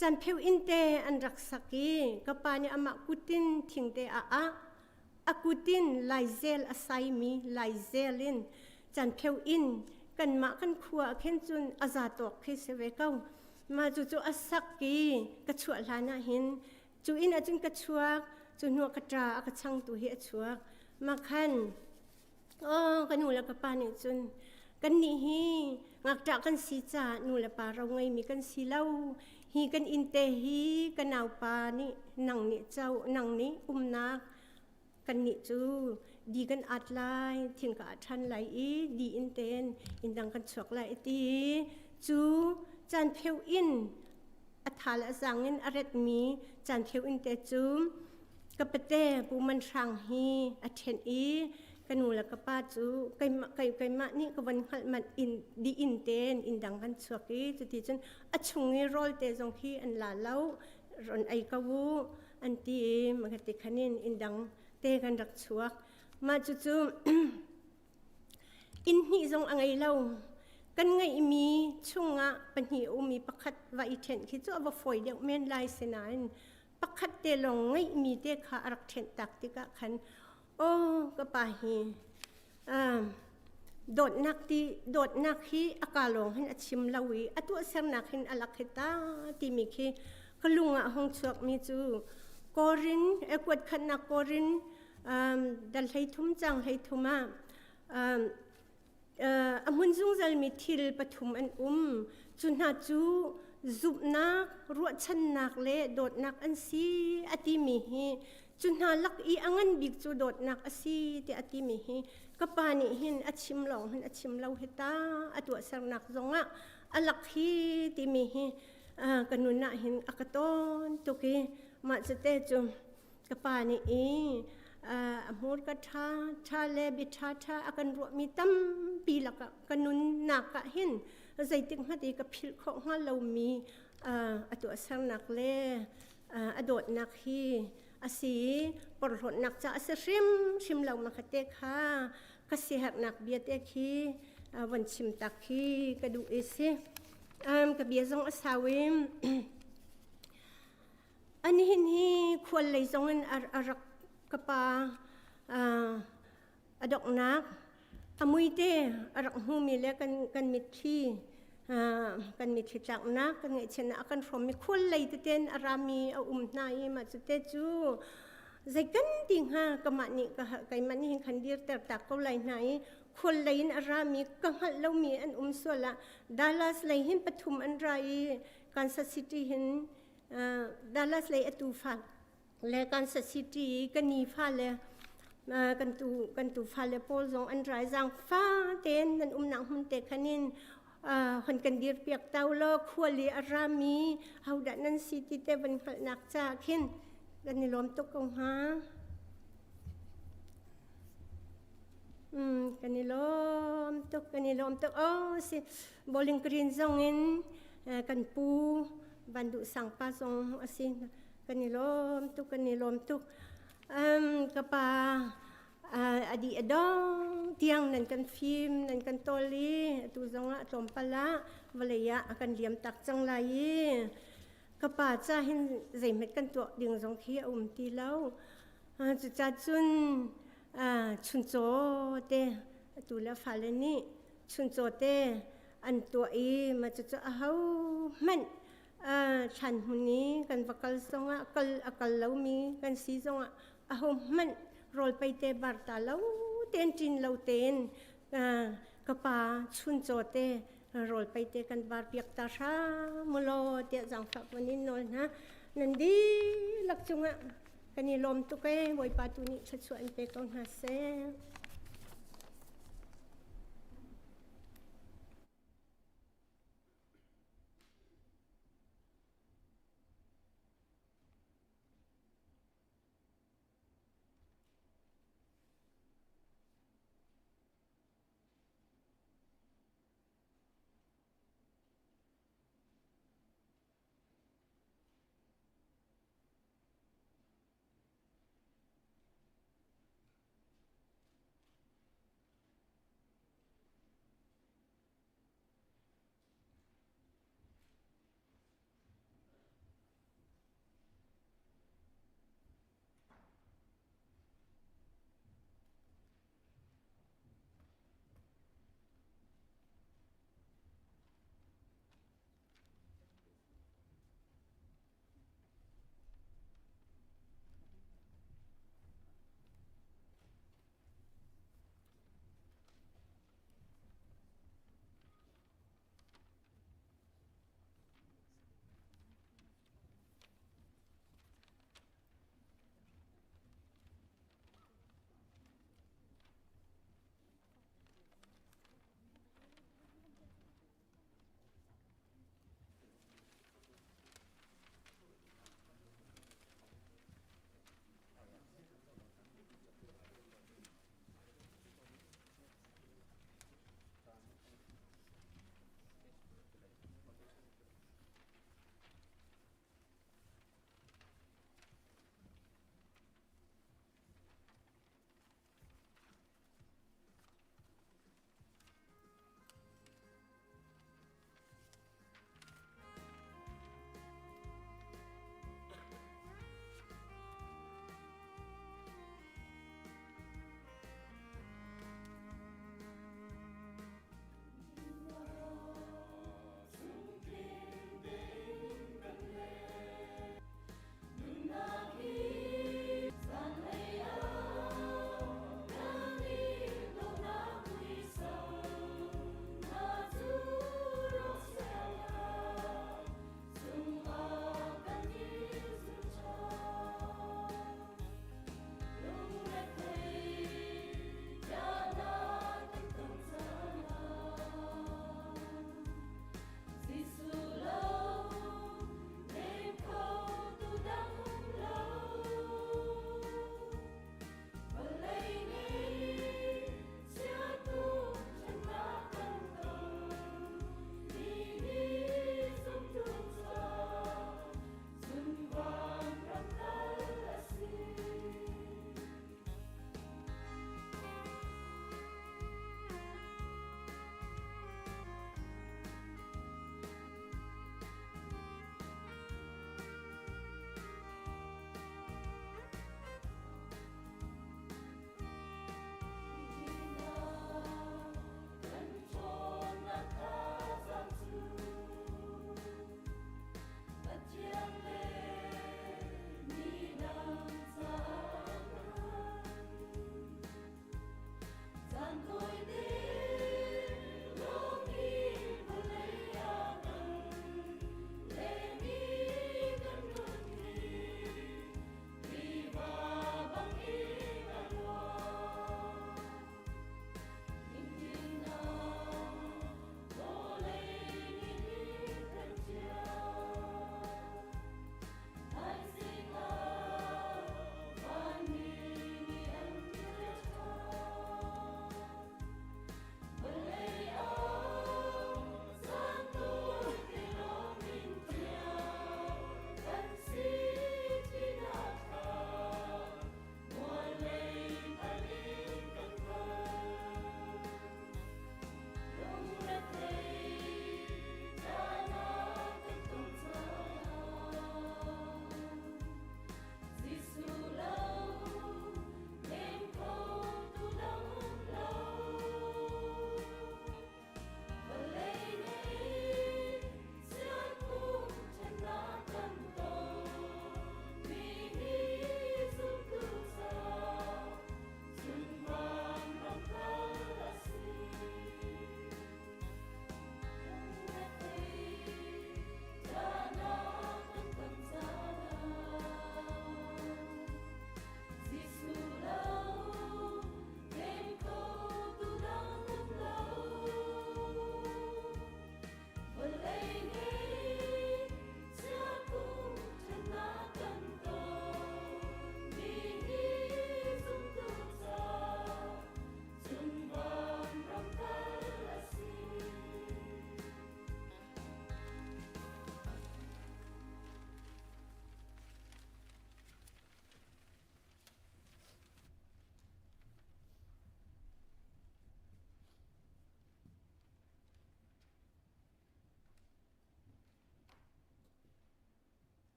canpheu inn te an rak sak i ka pa nih amah kutin thingte a ah a kutin laizel a saimi laizel in canpheu inn kanmah kan khua ah khin cun a za tawk khi si ve ko. Mah cucu a sak i ka chuah hlan ah hin cu inn ah cun ka chuak cu hnuah ka ṭa a ka changtu hi a chuak. Mah khan Aw, ka nu le ka pa nih cun kannih hi ngakṭah kan si caah nu le pa ro ngeimi kan si lo. Hi kan innte hi ka naupa nih nang nih co nang nih umnak kannih cu di kan at lai, thing ka ah ṭhan lai i di in ten inn dang kan chuak lai a ti. Cu caan pheu in a thal a zang in a retmi caan pheu in te cu Ka pate Pu Man Hrang hi a ṭhen i ka nu le ka pa cu keimah nih ka von hngalh manh in di inn tein inn dang kan chuak i cuti cun a chung i rawl te zong khi an la lo ron ei ko u an ti i mah ti khan in inn dang te kan rak chuak. Mah cucu Inn hnih zong a ngei lo. Kan ngeihmi chungah pahnih a um i pakhat va i ṭhenh khi cu a va fawi deuh men lai sinain pakhat te lawng ngeihmi te kha a rak ṭhenh tak tikah khan aw ka pa hi dawtnak ti dawtnak hi a ka lawng hin a chim lo i a tuahsernak hin a lak hi ta timi khi ka lung ah hung chuakmi cu Korin kuat khatnak Korin dal 13 cang 13 ah a hmun zungzalmi thil pathum an um. Cu hna cu zumhnak, ruahchannak le dawtnak an si a timi hi cu hna lak i a ngan bik cu dawtnak a si tiah a timi hi ka pa nih hin a chim lawng hin a chim lo hi ta a tuahsernak zongah a lak hi timi hi ka nun ah hin a ka tawn tuk i mah cute cu Ka pa nih i a hmurka ṭha ṭha le bia ṭha ṭha a kan ruahmi tampi lakah ka nunnak ah hin zeitik hmanh i ka philh khawh hnga lomi a tuahsernak le a dawtnak hi a si i porhlawtnak ca a si hrimhrim lo ma kha te kha ka siaherhnak bia te khi von chim tak khi ka duh i si. Ka bia zong a sau i Anihin hi khual lei zong in a rak ka pa a donghnak a muite a rak hmumi le kan mitthli. Kan mitthli tlaknak kan ngaihchiatnak a kan hrawmmi khual lei teten a rami a um hna i mah cu te cu zei kan ti hnga kamah nih keimah nih hin khan dirter tak ko lai hna i khual lei in a rami ka hngalh lomi an um sual ah Dallas lei hin pathum an ra i Kansas City hin Dallas lei atu fa le Kansas City i ka ni fa le kan tu fale pawl zong an rai zang fa tein nan umnak hmun te khanin hon kan dir piak tau lo khuali a rami hodah nan si ti te van hngalhnak ca khin kan i lawm tuk ko hnga. Kan i lawm tuk kan i lawm tuk. Oh si Bowling Green zong in kan pu Van Duh Sang pa zong a si. Kan i lawm tuk kan i lawm tuk. Ka pa a di a dong tiang nan kan fim nan kan tawl i atu zongah tlawmpal ah vawlei ah a kan liam tak cang lai i ka pa ca hin zeihmet kan tuah ding zong khi a um ti lo. Cucaah cun chuncaw te atu le fale nih chuncaw te an tuah i mah cucu aho hmanh thlan hmun i kan va kal zongah kal a kal lomi kan si zongah aho hmanh rawl pei te bar ta lo ten ṭin lo tein ka pa chuncaw te rawl pei te kan bar piak ta hram ulaw tiah zaangfah van in nawl hna. Nan dihlak cungah kan i lawm tuk ee. Bawipa tu nih thluachuah in pe ko hna seh.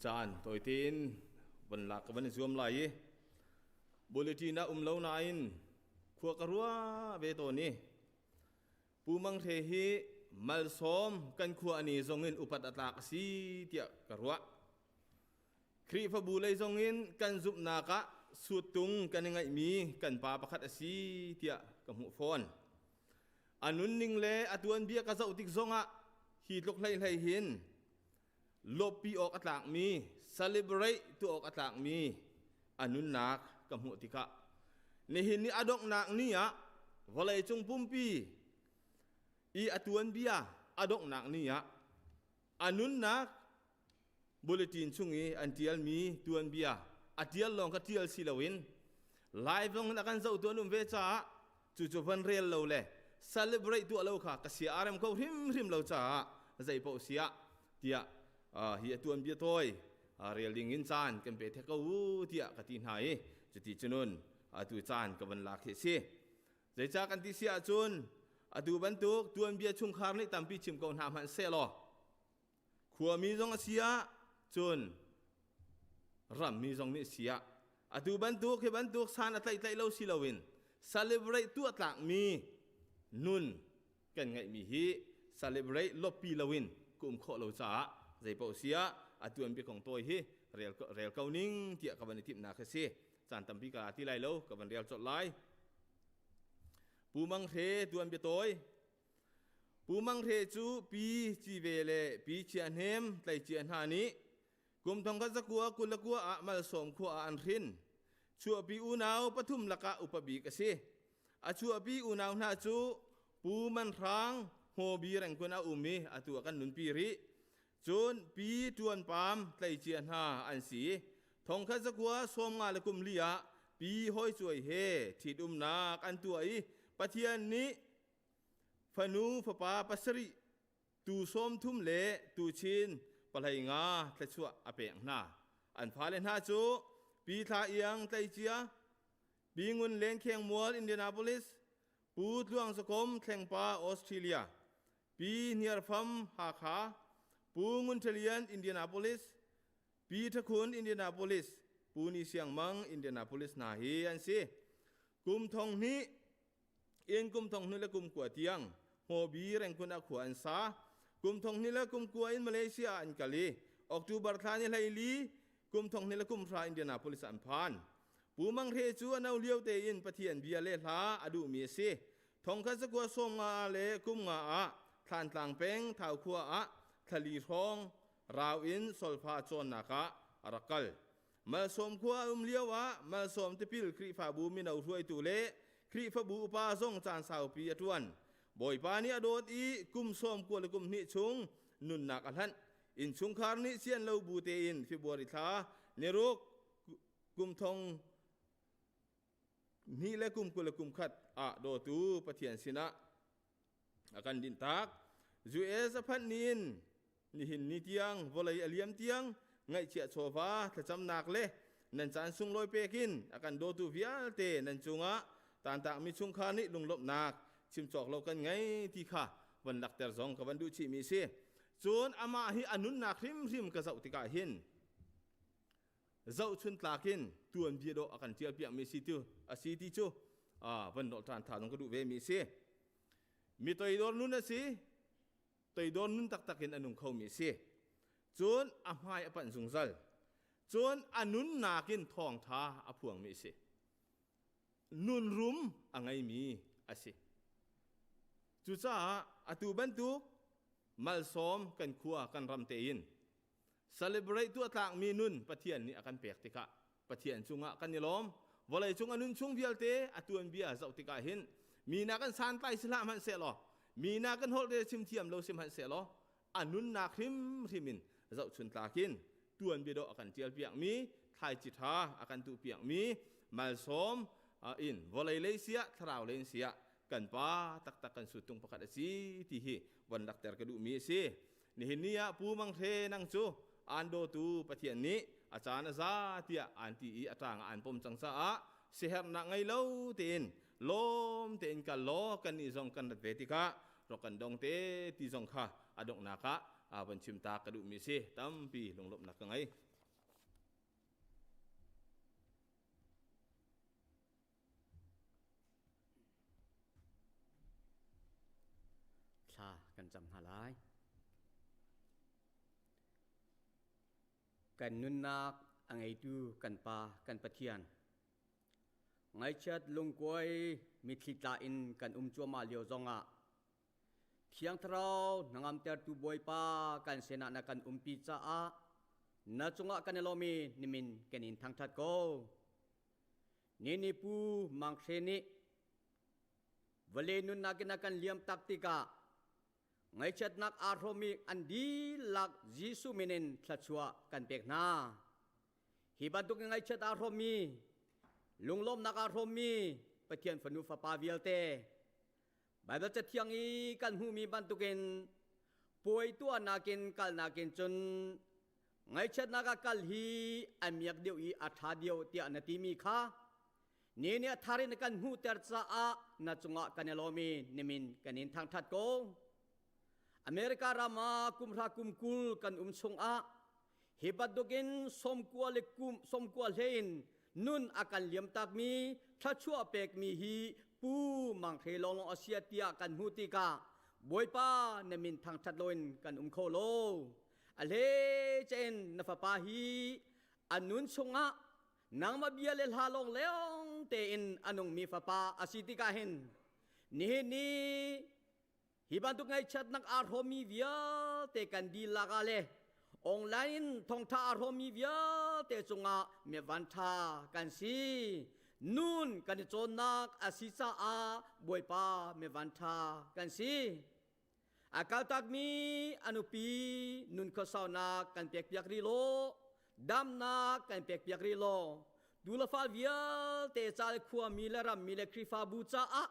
Caan tawite in van lak ka van i zuam lai i bulletin ah um lo nain khua ka ruah ve tawn i Pu Mang Hre hi malsawm kan khua ani zong in upat a tlak a si tiah ka ruah. Khrihfabu lei zong in kan zumhnak ah suttung kan i ngaihmi kan pa pakhat a si tiah ka hmuh fawn. A nunning le a tuanbia ka zoh tik zongah hi tluk hleihlei hin lawppi awk a tlakmi, celebrate tuah awk a tlakmi a nunnak ka hmuh tikah nihin ni a donghnak ni ah vawleicung pumpi i a tuanbia a donghnak ni ah a nunnak bulletin chung i an ṭialmi tuanbia a ṭial lawng kha ṭial si loin live zong in a kan zohtu an um ve caah cucu van rel lo le celebrate tuah lo kha ka sia a rem kho hrimhrim lo caah zeipaoh siah tiah hi a tuanbia tawi rel ding in caan kan pe thek ko u tiah ka ti hna i cuti cunun atu caan ka van lak hi a si. Zeicah kan ti si ahcun atu bantuk tuanbia chungkhar nih tampi chim ko hna hmanh sehlaw khuami zong a si ah cun rammi zong nih si ah atu bantuk hi bantuk san a tlaih tlaih lo si loin celebrate tuah tlakmi nun kan ngeihmi hi celebrate loppi loin ka um khawh lo caah zeipaoh si ah atu an biakong tawi hi rel, rel ko ning tiah ka van i timhnak hi si. Caan tampi ka ti lai lo, ka van rel colh lai. Pu Mang Hre tuan biatawi. Pu Mang Hre cu Pi Ci Ve le Pi Chia Hnem tleicia hna nih kum 1929 ah Malsawm khua ah an hrin. Chuahpi unau pathum lakah upa bik a si. A chuahpi unau hna cu Pu Man Hrang Hmawbi Rengkun a um i atu ah kan nunpi rih. Cun Pi Ṭuan Pam tleicia hna an si. 1954 ah Pi Hoi Cuai he ṭhitumnak an tuah i Pathian nih fanu fapa pasarih tu 30 le tuchin 15 thluachuah a pek hna. An fale hna cu Pi Thla Iang tleicia, Pi Ngun Len Kheng Mual Indianapolis, Pu Tluang Zakom Thlengpa Australia, Pi Hniar Fam Hakha, Pu Ngun Ṭha Lian Indianapolis, Pi Ṭha Khun Indianapolis, Pu Ni Siang Mang Indianapolis hna hi an si. Kum thong hnih in kum thong hnih le kum kua tiang Hmawbi Rengkun ah khua an sa. Kum thong hnih le kum kua in Malaysia ah an kal i October thla ni 14 kum thong hnih le kum hra Indianapolis ah an phan. Pu Mang Hre cu a no lio tein Pathian bia le hla a duhmi a si. Thongkhat zakua 50 le kum nga ah Thlantlang peng Thau khua ah thlali hrawng rau in solfa cawnnak ah a rak kal. Malsawm khua a um lio ah Malsawm tipil Khrihfabu mino hruaitu le Khrihfabu upa zong caan saupi a ṭuan. Bawipa nih a dawt i kum 90 le kum hnih chung nunnak a hlanh. Innchungkhar nih sian lo bu tein February thla niruk kum thong hnih le kum 20 le kum khat ah dawtu Pathian sinah a kan dinhtak. US a phanh ni in nihin ni tiang vawlei a liam tiang ngaihchiah chawva thlacamnak le nan caan sunglawi pekin a kan dawtu vialte nan cungah tantakmi chungkhar nih lunglawmhnak chim cawk lo kan ngei ti kha van lakter zong ka van duh chihmi si. Cun amah hi a nunnak hrimhrim ka zoh tikah hin zohchun tlak in tuanbia dawh a kan ṭial piakmi si tu a si ti cu van nolh ṭhan tha zong ka duh ve mi si. Mi toidor nun a si, toidor nun taktak in a nung khomi a si. Cun a hmai a panh zungzal. Cun a nunnak in thawngṭha a phuangmi a si. Nun rum a ngeimi a si. Cucaah atu bantuk malsawm kan khua kan ram tein celebrate tuah tlakmi nun Pathian nih a kan pek tikah Pathian cungah kan i lawm. Vawlei cung a nun chung vialte a tuanbia zoh tikah hin mi na kan santlai si hlah hmanh sehlaw, mi na kan holh rel chim thiam lo si hmanh sehlaw, a nunnak hrimhrim in zohchun tlakin tuanbia dawh a kan ṭial piakmi, thlaici ṭha a kan tuh piakmi malsawm in vawlei lei siah thlarau lei in siah kan pa taktak kan suttung pakhat a si ti hi von lakter ka duhmi a si. Nihin ni ah Pu Mang Hre nang cu aan dawtu Pathian nih a caan a za tiah aan ti i a ṭang ah aan pom cang caah siaherhnak ngei lo tein lawm tein kal law kannih zong kan rat ve tikah rak kan dong te ti zong kha a donghnak ah van chim ta ka duhmi si. Tampi lunglawmhnak ka ngei. cam hna lai. Kan nunnak a ngeitu kan Pa kan Pathian ngaihchiat lungkuai mitthli tla in kan um cuahmah lio zongah Thiang Thlarau hnangamtertu Bawipa kan sinah na kan umpi caah na cungah kan i lawm i nimin kan in thangṭhat ko. Nini Pu Mang Hre nih vawlei nunnak in a kan liam tak tikah ngaihchiatnak aa hrawmmi an dihlak Jesuh min in thluachuah kan pek hna. Hi bantuk in ngaihchiat aa hrawmmi, lunglawmnak aa hrawmmi Pathian fanu fapa vialte Baibal Cathiang i kan hmuhmi bantukin puai tuahnak in kalnak in cun ngaihchiatnak ah kal hi a miak deuh i a ṭha deuh tiah na timi kha ni nih a thar in kan hmuhter caah na cungah kan i lawm i nimin kan in thangṭhat ko. America ram ah kumhra kum 20 kan um chungah hi bantukin 90 le kum 90 hlei in nun a kan liamtakmi thluachuah pekmi hi Pu Mang Hre lawnglawng a sia tiah kan hmuh tikah Bawipa na min thangṭhat loin kan um kho lo. A hlei in na fapa hi a nun chungah nangmah bia le hla lawng leong tein a nungmi fapa a si tikah hin nihin ni Hi bantuk ngaihchiatnak aa hrawmmi vialte kan dihlak ah le online in thawngṭha aa hrawmmi vialte cungah mivan ṭha kan si. Nun kan i cawnnak a si caah Bawipa mivan ṭha kan si. A kaltakmi a nupi nun khuasaunak kan pekpiak rih law, damnak kan pekpiak rih law, tu le fa vialte ca le khuami le rammi le Khrihfabu caah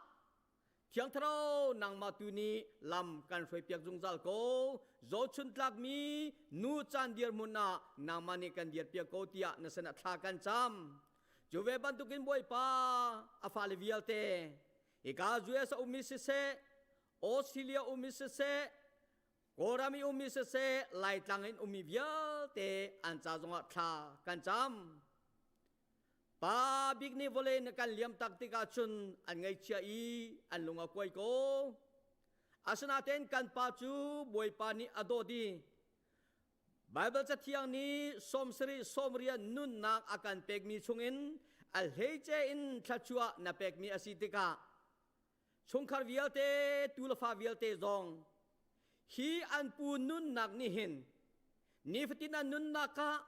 Thiang Thlarau nangmah tu nih lam kan hruaipiak zungzal ko. Zochun tlakmi nu caan dirhmun ah nangmah nih kan dirpiak ko tiah na sinah thla kan cam. Cu ve bantukin Bawipa a fale vialte hika US a ummi siseh, Australia ummi siseh, Kawlram i ummi siseh, Laitlang in ummi vialte an ca zongah thla kan cam. Pa bik nih vawlei na kan liam tak tikah cun an ngaihchia i an lung a kuai ko. Asinain kan pa cu Bawipa nih a dawt i Baibal Cathiang nih 70 sawmriat nunnak a kan pekmi chungin a hleice in thluachuah na pekmi a si tikah chungkhar vialte tu le fa vialte zong hi an pu nunnak nih hin nifatin an nunnak ah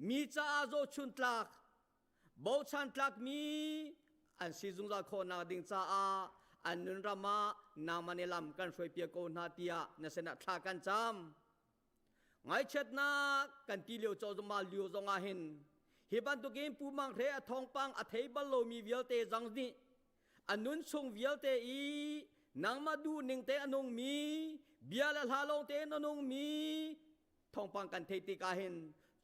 mi caah zohchun tlak bochan tlakmi an si zungzal khawhnak ding caah an nun ram ah nangmah nih lam kan hruaipiak ko hna tiah na sinah thla kan cam. Ngaihchiatnak kan ti lio caw zongah lio zongah hin hi bantukin Pu Mang Hre a thawngpang a thei bal lomi vialte zong nih a nun chung vialte i nangmah duh ning te a nungmi bia le hla lawng te a nungmi thawngpang kan theih tikah hin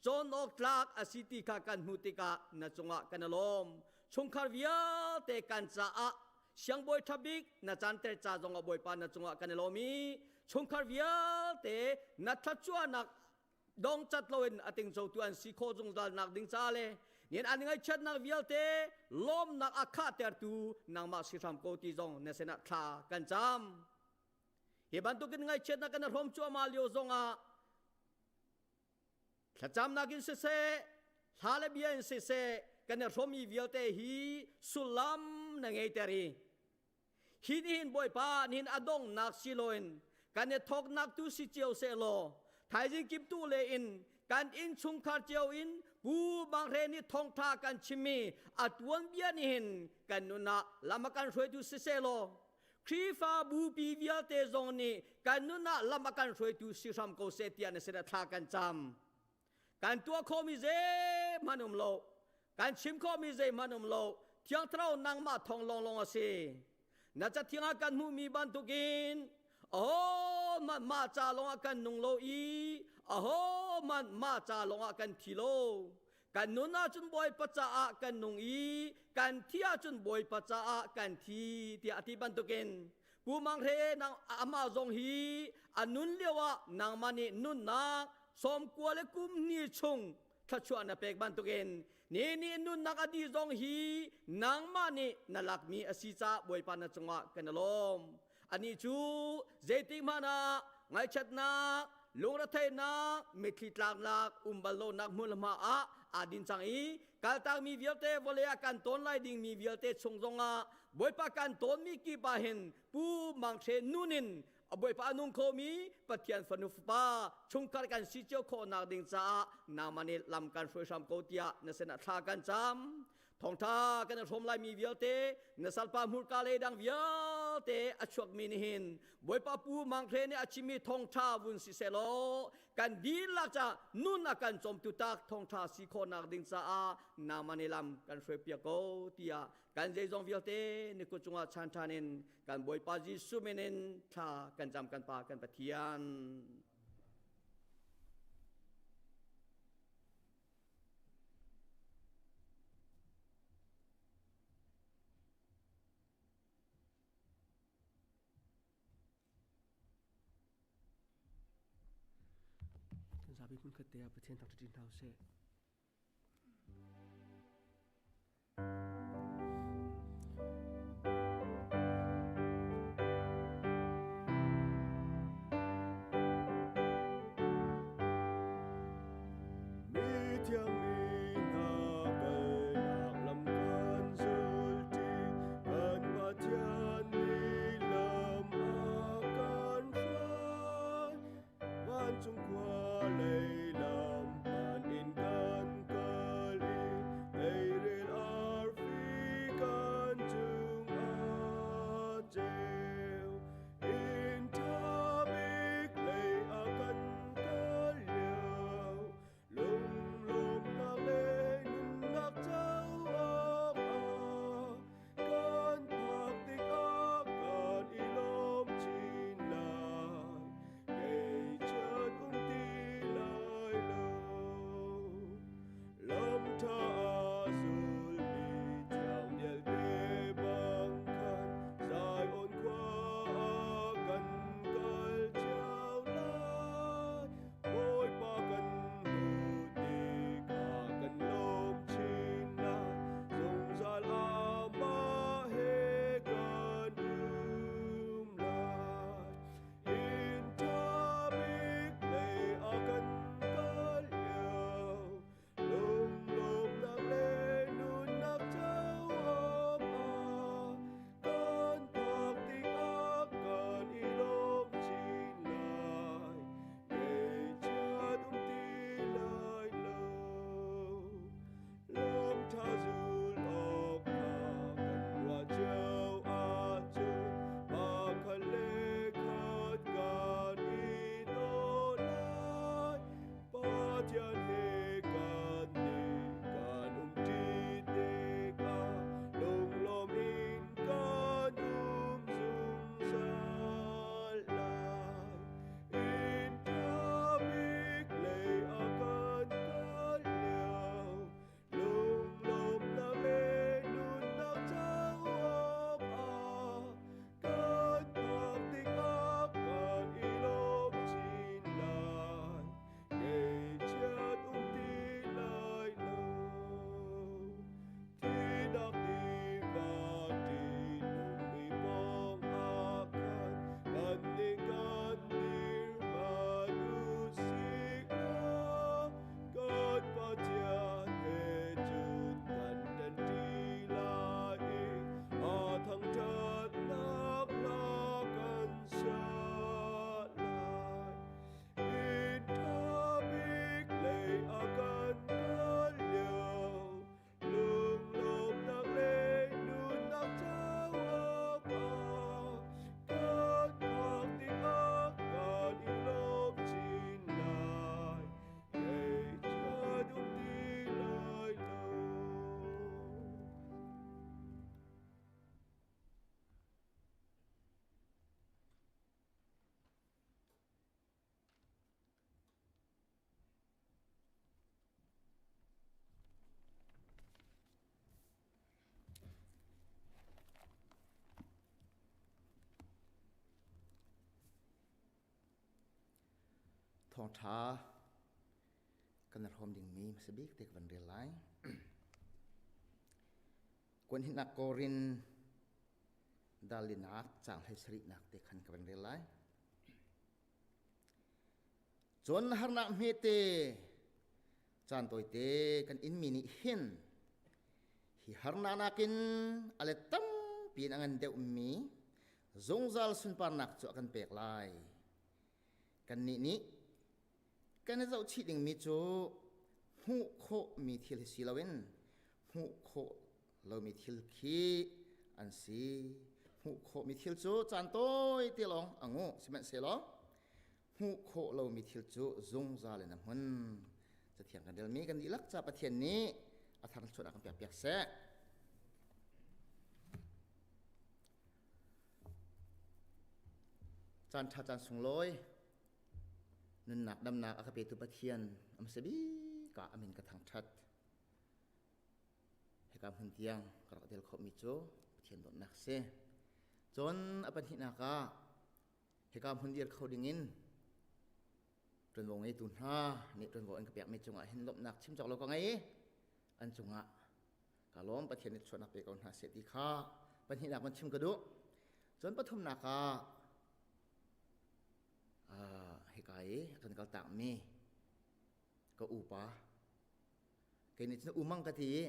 cawn awk tlak a si ti kha kan hmuh tikah na cungah kan i lawm. Chungkhar vialte kan caah siangbawi ṭha bik na canter ca zongah Bawipa na cungah kan i lawm i chungkhar vialte na thluachuahnak dong cat loin a tingcotu an si khawh zungzal nak ding ca le nihin an ngaihchiatnak vialte lawmnak a khahtertu nangmah si hram ko ti zong na sinah thla kan cam. Hi bantukin ngaihchiatnak kan hrawm cuahmah lio zongah thlacamnak in siseh, hla le bia in siseh, kan i hrawmmi vialte hi sullam na ngeiter i hi nihin Bawipa nihin a donghnak si loin kan i thawknak tu si cio seh law thaizing kip tu le in kan innchungkhar cio in Pu Bang Hre nih thawngtha kan chimmi a tuanbia nihin kan nun ah lam a kan hruaitu siseh law Khrihfabu pi vialte zong nih kan nun ah lam a kan hruaitu si hram ko seh tiah na sinah thla kan cam. Kan tuah khawhmi zeihmanh um lo. Kan chim khawhmi zeihmanh um lo. Thiang Thlarau nangmah thawng lawnglawng a si. Na cathiang ah kan hmuhmi bantukin aho hmanh mah ca lawngah kan nung lo i aho hmanh mah ca lawngah kan thi lo. Kan nun ahcun Bawipa caah kan nung i kan thi ahcun Bawipa caah kan thi tiah a ti bantukin Pu Mang Hre nang amah zong hi a nun lio ah nangmah nih nunnak 90 le kum ni chung thluachuah na pek bantukin ni nih nunnak a dih zong hi nangmah nih na lakmi a si caah Bawipa na cungah kan i lawm. Anih cu zeitik hmanh ah ngaihchiatnak, lungretheihnak, mitthli tlaknak, um bal lonak hmunhma ah aa din cang i kaltakmi vialte vawlei ah kan tawn lai dingmi vialte chung zongah Bawipa kan tawnmi kip ah hin Pu Mang Hre nun in Bawipa a nung khomi Pathian fanu fapa chungkhar kan si cio khawhnak ding caah nangmah nih lam kan hruai hram ko tiah na sinah thla kan cam. Thawngṭha kan i hrawm laimi vialte na salpa hmurka le dang vialte a chuakmi nih hin Bawipa Pu Mang Hre nih a chimmi thawngṭha vun si sehlaw kan dihlak ca nun a kan cawmtu tak thawngṭha si khawhnak ding caah nangmah nih lam kan hruaipiak ko tiah kan zeizong vialte ni kut cungah chan ṭhan in kan Bawipa Jesuh min in thla kan cam kan Pa kan Pathian. Kan zapi hmunkhat te ah Pathian thangṭhat ṭi hna usih. Mithiang mi hna kalnak lam kan zulṭi, kan Pathian nih lam a kan hruai. Vancung khua lei lam hmaan in kan kal i teirel arfi kan cung a ceu. Inn ṭha bik lei a kan kal lio, lunglawmhnak le nunnak co awkah kan phak tikah kan i lawm chin lai. Kei chan um ti lai lo. Lam ṭha a zulmi thiang vialte bang khan Zion khua ah kan kal cio lai. Bawipa kan hmuh tikah kan lawm chin lai. Zungzal amah he kan um lai. Inn ṭha bik lei ah kan kal lio, lunglawmhnak le nunnak co awkah kan phak tikah kan i lawm chin lai. Ngeihchiat um ti lai lo. Lam ṭha zul awkah kan ruah cio ahcun pakhat le khat kan i daw lai. Pathian he kan nih kan umṭi tikah lunglawm in kan um zungzal lai. Inn ṭha bik lei ah kan kal lio, lunglawmhnak le nunnak co awkah kan phak tikah kan i lawm chin lai. Ngeihchiat um ti lai lo. Thinak tiva ṭihnungmi pawng ah khan kannih kan dir hmanh u sih law kan Pathian he cun kan ṭanṭi lai i a thangṭhatnak hla kan sa lai. Inn ṭha bik lei ah kan kal lio, lunglawmhnak le nunnak co awkah kan phak tikah kan i lawm chin lai. Ngeihchiat um ti lai lo. Thawngṭha kan hrawm dingmi hmasa bik te ka van rel lai. Kuan hinak Korin Dalinak caang hlei sarihnak te khan ka van rel lai. Cun harnak hmete caan tawite kan inmi nih hin hi harnak nakin a let tampi in a ngan deuhmi zungzal sunparnak cu a kan pek lai. Kannih nih kan i zohchih dingmi cu hmuh khawhmi thil hi si loin hmuh khawh lomi thil khi an si. Hmuh khawhmi thil cu caan tawi te lawng a nguh, sihmanhsehlaw hmuh khawh lomi thil cu zungzal in a hmun. Cathiang kan relmi kan dihlak ca Pathian nih a thar chuah kan pek piak seh. Caan ṭha caan sunglawi nunnak damnak a ka petu Pathian a hmasa bik ah a min ka thangṭhat. Hika hmun tiang ka rak del khawhmi cu Pathian dawtnak si. Cun a pahnihnak ah hika hmun dir kho dingin ṭuanvo ngeitu hna nih ṭuanvo an ka pekmi cungah hin lawmhnak chim cawk lo ka ngei i an cungah ka lawm Pathian nih chuahnak pe ko hna seh ti kha pahnihnak van chim ka duh. Cun pathumnak ah hika i a kan kaltakmi ka upa kei nih cun umang ka ti i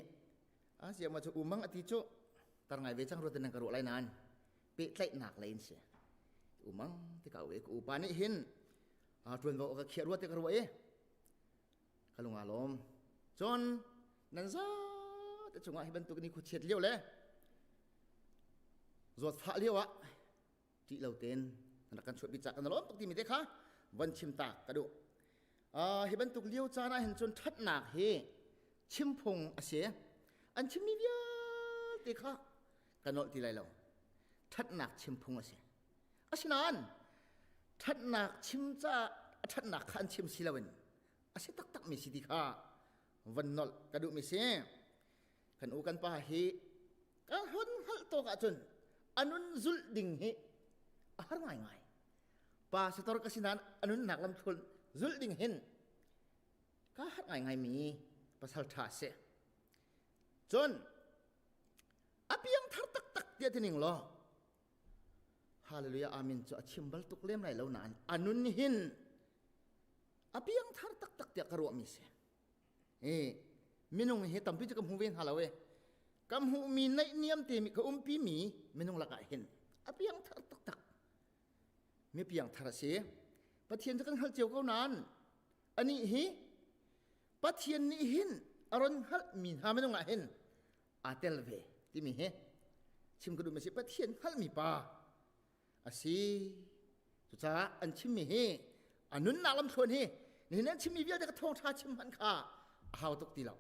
a siah ma cu umang a ti cu tar ngai ve cang ruat in ka ruah lai nain pehtlaihnak lei in si umang ti ka ka upa nih hin ṭuanvo ka khiah ruat ti ka ruah i ka lung aa lawm cun nan za te cungah hi bantuk ni khuachiat lio le zawtfah lio ah ṭih lo tein nan rak kan chuahpi ca kan lawm tuk timi te kha von chim ta ka duh hi bantuk lio caan ah hin cun ṭhatnak hi chimphung a si an chimmi vialte kha ka nolh ti lai lo ṭhatnak chimphung a si asinain ṭhatnak chim caah a ṭhatnak kha an chim si loin a si taktak mi si ti kha van nolh ka duhmi si kan u kan pa hi ka hun hngalh tawk ahcun anun zulh ding hi a har ngaingai pa sator ka sinan anunnak lam thul zulh ding hin ka har ngaingai mi pasal tha si cun a piang thar taktak tiah tining law hallelujah amen cu a chim bal tuk lem lai lo nain anun hin a piang thar taktak tiah ka ruah mi si e minung hi tampi cu ka hmu ve hna lo e ka hmuhmi naihniam te mi ka umpi mi minung lakah hin a piang thar taktak mi piang thar a si pathian cu kan hngalh cio ko nain anih hi pathian nih hin a ron hngalh mi hna minung ah hin aa tel ve timi hi chim ka duhmi si pathian hngalhmi pa a si cucaah an chimmi hi a nunnak lamthluan hi nihin an chimmi vialte ka thawngṭha chim hmanh kha a hau tuk ti lo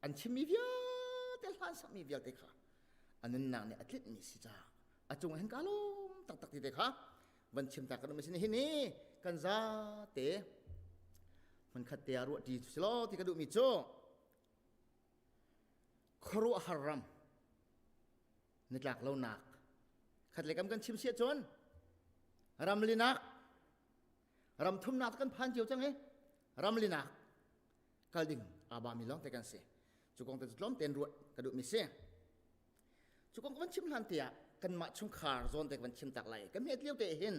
an chimmi vialte hlan sakmi vialte kha a nunnak nih a tlinhmi si caah a cung hin ka lawm taktak ti te kha van chim ta kan um sin hi ni kan za te hmunkhat te ah ruah ṭi si law ti ka duhmi cu khuaruahhar ram nitlak lonak khat le kam kan chim sia cun ram linak ram thumnak kan phan cio cang i ram linak kal ding aba mi lawng te kan si cu kong te tlawm ten ruat ka duh mi si cu kong kan chim hlan te ah kanmah chungkhar zawn te kan chim tak lai kan hmet lio te hin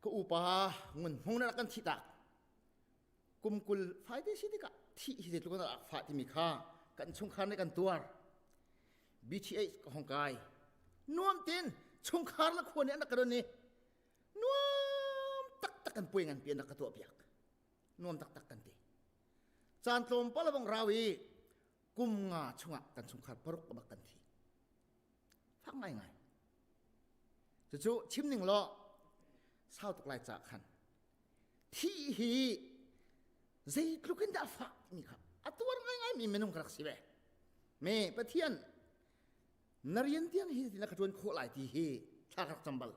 ka upa ngun hmung na kan thi tak kum 20 fai te si tikah thih hi zeitluk in rak fah timi kha kan chungkhar nih kan tuar BTH ka hong kai nuam tin chungkhar le khua nih an rak ka don i nuam taktak kan puai ngan pi an rak ka tuah piak nuam taktak kan ti caan tlawmpal bang rau i kum nga chungah kan chungkhar paruk bak kan thi fak ngai ngai cucu chim ning law sau tuk lai ca khan thi hi zeitluk in dah fak mi kha a tuar ngaingai mi minung ka rak si ve me pathian na rian tiang hi na ka tuan khawh lai ti hi thla ka rak cam bal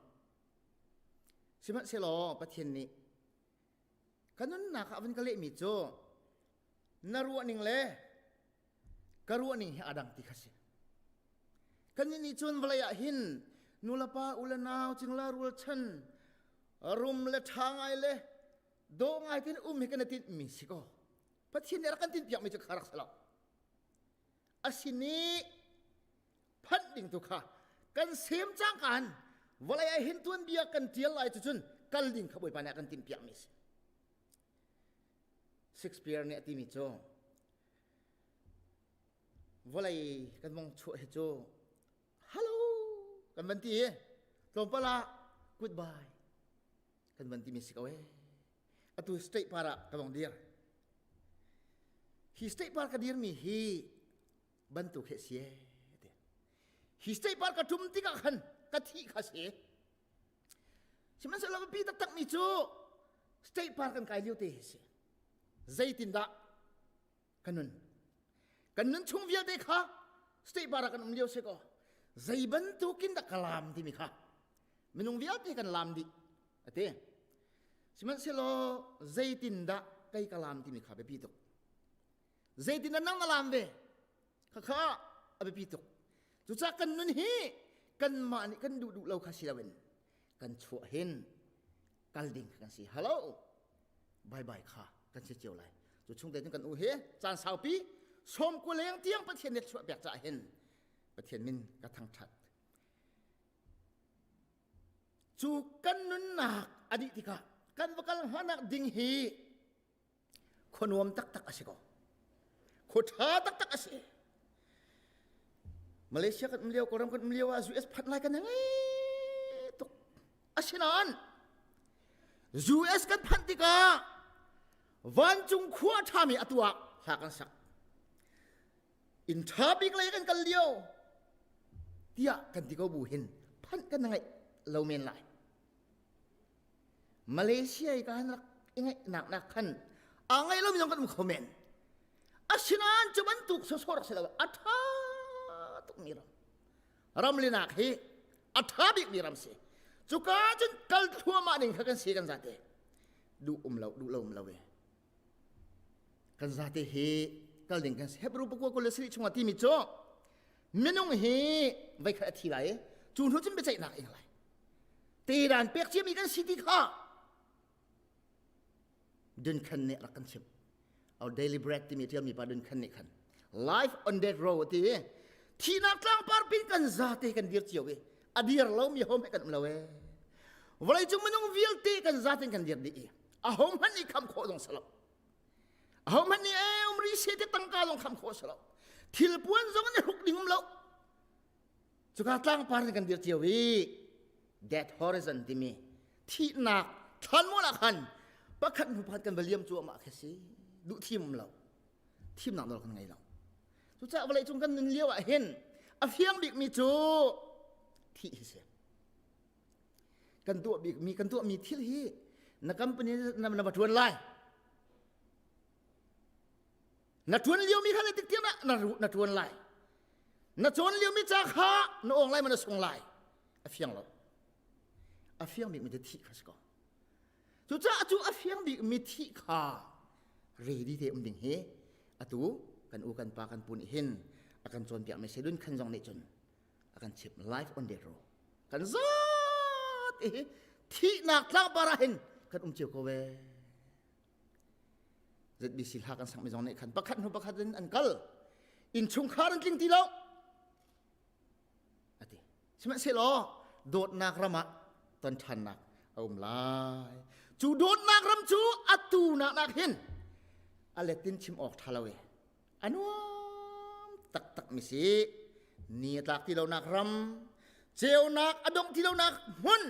sihmanhsehlaw pathian nih ka nunnak ah van ka lehmi cu na ruah ning le ka ruah ning hi a dang ti kha si kan nih cun vawlei ah hin nulepa u le nau cingla rualchan rum le ṭha ngai le dawh ngai tin um hi kan i tinhmi si ko pathian nih rak kan tinhpiakmi cu kha rak si lo a sin i phanh ding tu kha. Kan sem cangkaan vawlei ah hin tuanbia kan tial lai cucun kal ding kha Bawipa nih a kan timhpiak mi si. Shakespeare nih a timi cu vawlei kan mong chuah hi cu hello kan van ti i tlawmpal ah goodbye kan van timi si ko ee. Atu state par ah ka vong dir. Hi state par ka dirmi hi bantuk he si ee ti. Hi state par ka tum tikah khan ka thih kha si. Sihmanhsehlaw biapi taktak mi cu state par kan kai lio te hi si. Zeitindah kan nun? Kan nun chung vialte kha state bar ah kan um lio si ko. Zei bantukin dah ka laam timi kha minung vialte kan laam dih ati. Sihmanhsehlaw zeitindah kei ka laam timi kha biapi tuk. Zeitindah nang na laam ve? Khakha a biapi tuk. Cucaah kan nun hi kanmah nih kan duh duh lo kha si loin kan chuah hin kal ding kan si. Hello. Bye bye kha kan si cio lai. Cu chung te kan u hi caan saupi som ku leng tiang Pathian nih chuah pek caah hin Pathian min ka thangthat. Cu kan nunnak a dih tikah kan va kal hngahnak ding hi khua nuam taktak a si ko. Khua ṭha taktak a si. Malaysia kan um lio, Kawlram kan um lio ah US phanh lai kan ngei tuk. Asinain US kan phanh tikah vancung khua ṭhami atu ah hla kan sak. Inn ṭha bik lei kan kal lio tiah kan ti ko bu hin phanh kan ngaih lo men lai. Malaysia i kan rak i ngaihnak nak khan aa ngaih lomi zong kan um kho men. Asinain cu bantuk sawsawh rak si lo a ṭha tukmi ram. Ramlinak hi a ṭha bikmi ram si. Cuka cun kal thluahmah ding kha kan si kan zate. Duh um lo, duh lo um lo e. Kan zate hi kal ding kan si. Hebrew pakua kul le sarih chungah timi cu minung hi voikhat a thi lai i cu hnu cun biaceihnak ing lai. Tedan pek ciami kan si ti kha Duncan nih rak kan chimh. Our daily bread timi ṭialmi pa Duncan nih khan life on death row ti i thihnak tlangpar pin kan zate kan dir cio i a dir lomi ho hmanh kan um lo ee. Vawleicung minung vialte kan zaten kan dir dih i aho hmanh nih kham khawh zong si lo. Aho hmanh nih ee um ri se te tangka zong kham khawh si lo. Thil puan zong an i hruk ding um lo. Cuka tlangpar in kan dir cio i death horizon timi thihnak thlanmual ah khan pakhat hnu pakhat kan va liam cuahmah khi si duh thim um lo thimnak nawl kan ngei lo cucaah vawlei cung kan nun lio ah hin a fiang bikmi cu thih hi si kan tuah bikmi kan tuahmi thil hi na company na, na va tuan lai Na ṭuan liomi kha zeitik tiang dah na, na ṭuan lai? Na cawn liomi ca kha na awng lai maw na sung lai? A fiang lo. A fiang bikmi cu thih kha si ko. Cucaah cu a fiang bikmi thih kha ready te um ding hi atu kan u kan pa kan pu nih hin a kan cawnpiakmi sedun khan zong nih cun a kan chimh life on the road kan zat i thihnak tlangpar ah hin kan um cio ko ve ZBC hla kan sakmi zong nih khan pakhat hnu pakhat in an kal innchungkhar an tling ti lo ati sihmanhsehlaw dawtnak ram ah ton ṭhannak a um lai cu dawtnak ram cu atu nak nak hin a letin chim awk ṭha lo e a nuam taktak mi si ni a tlak ti lonak ram ceunak a dongh ti lonak hmun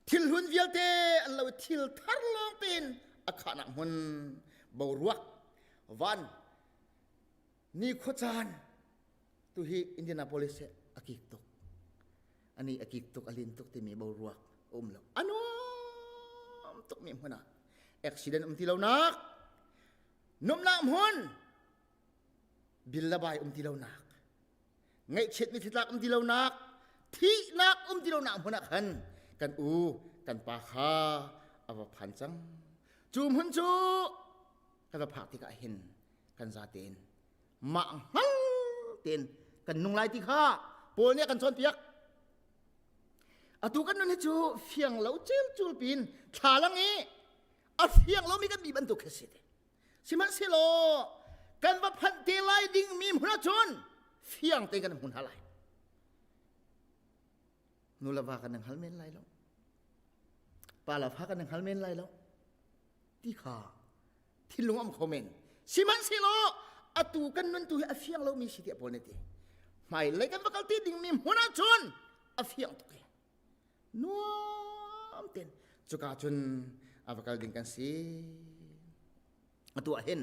thil hlun vialte an lo i thil thar lawng tein a khahnak hmun boruak van ni khuacaan tu hi Indianapolis he a kik tuk ani a kik tuk a lin tuk timi boruak a um lo a nuam tuk mi hmun ah accident um ti lo nak Nuamhnak hmun bil le bai um ti lonak ngaihchiat mi thitlak um ti lonak thihnak um ti lonak hmun ah khan kan u kan pa kha a va phan cang cu hmun cu kan va phak tikah hin kan zatein mah hngal tein kan nung lai ti kha Paul nih a kan cawnpiak atu kan nun hi cu fiang lo cilcul pin thlalang i a fiang lomi kan mi bantuk khi si te sihmanhsehlaw kan va phanh te lai dingmi hmun ahcun fiang tein kan hmun hna lai. Nu le va kan hngal men lai lo. Pa le fa kan hngal men lai lo. Ti kha thinlung am kho men. Sihmanhsehlaw atu kan nun tu hi a fiang lomi si tiah Paul nih ti. Hmailei kan va kal ti dingmi hmun ah cun a fiang tuk i nuam ten cuka cun a va kal ding kan si. Atu ah hin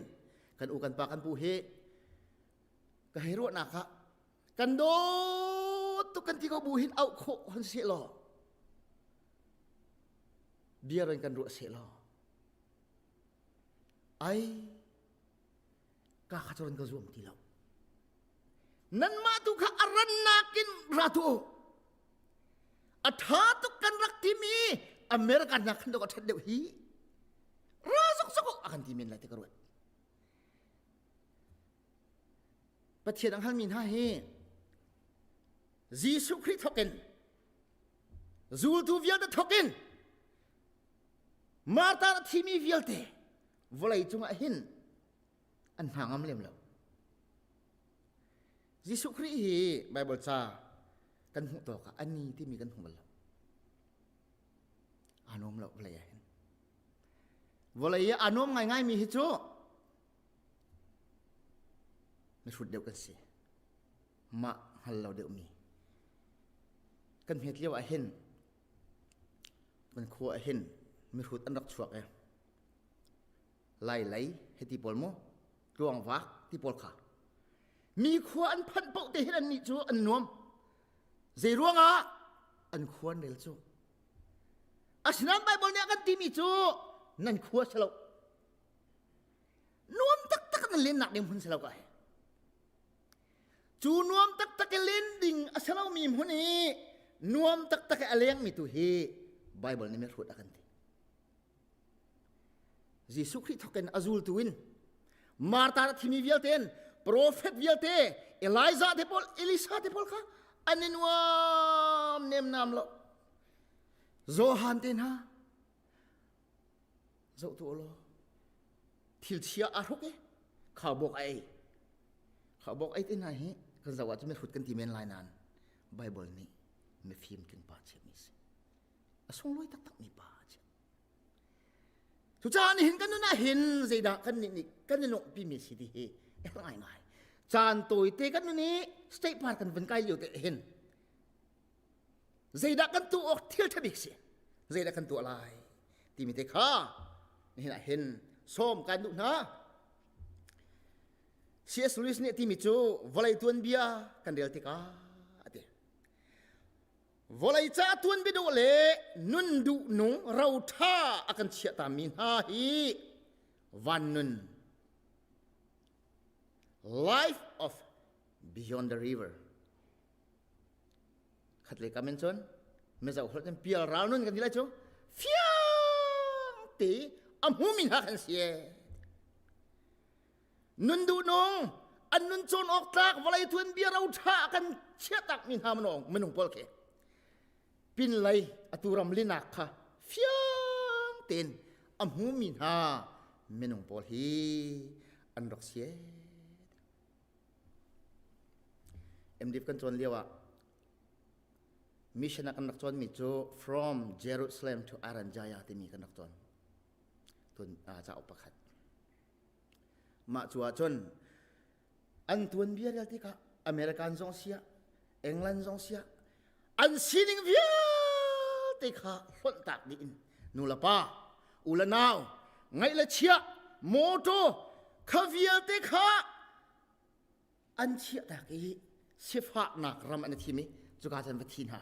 kan u kan pa kan pu hi ka hei ruahnak ah kan dawt tuk kan ti ko bu hin auh khawh hon seh law bia ran kan ruah seh law ai ka kha cu ran ka zuam ti lo nanmah tu kha a rannak in ra tu a tha tuk kan rak timi American hna khan dok a that deuh hi ra zok zok a kan ti men lai te ka ruat Pathian ang halmi hna hi Jesuh Khrih thawkin zultu vialte thawkin Martha a thimi vialte vawlei cungah hin an hna ngam lem lo. Jesuh Khrih hi Bible ca kan hmuh tawk ah ani timi kan hmu bal lo. Aa nuam lo vawlei ah hin. Vawlei i aa nuam ngaingai mi hi cu mihrut deuh kan si mah hngal lo deuh mi kan hmet lio ah hin kan khua ah hin mihrut an rak chuak e lai lei heti pawl mu tluang vak ti pawl kha mi khua an phanh paoh te hin an nih cu an nuam zei ruangah an khua an rel cu asinain Bible nih a kan timi cu nan khua si lo Nuam taktak na lennak ding hmun si lo ka hi. Cu nuam taktak i len ding a si lomi hmun i nuam taktak i a lengmi tu hi Bible nih mihrut a kan ti. Jesuh Khrih thawkin a zultu in Martha a thimi vialte in prophet vialte Elijah te pawl Elisa te pawl kha an i nuam nemnam lo. Johan te hna Zoh tu law thil chia aa hruk i khaubawk a ei. Khaubawk ei te hna hi kan zoh ahcun mihrut kan ti men lai nain Bible nih mifim tling pa chiahmi si. A sunglawi taktakmi pa a chiah. Cucaah nihin kan nun ah hin zeidah kan nih nih kan i lawmhpimi si ti hi a herh ngaingai. Caan tawite kan nun i state park kan vun kai lio te hin Zeidah kan tuah awk thil ṭha bik si? Zeidah kan tuah lai? Timi te kha nihin ah hin sawm kan duh hna. C.S. Lewis nih timi cu vawlei tuanbia kan rel tikah a ti. Vawlei ca tuanbia dawh le nun duh nung ro ṭha a kan chiahtami hna hi van nun life of beyond the river Khatlei kam in cun Mizo holh cun pial ral nun kan ti lai cu fiang te a hmumi hna kan si ee. Nun duh nung an nun cawn awk tlak vawlei tuan bia ro tha kan chiahtak mi hna minung minung pawl khi pinlei atu ram linak kha fiang tein a hmumi hna minung pawl hi an rak si ee. MDiv kan cawn lio ah mission ah kan rak cawnmi cu From Jerusalem to Aranjaya timi kan rak cawn. Tun cauk pakhat. Mah cu ahcun an tuanbia rel tikah American zong siah England zong siah an sining vialte kha hlonhtak dih in nu le pa u le nau ngaih le chiah motor kha vialte kha an chiahtak i sifahnak ram an i thim i cuka cun va thi hna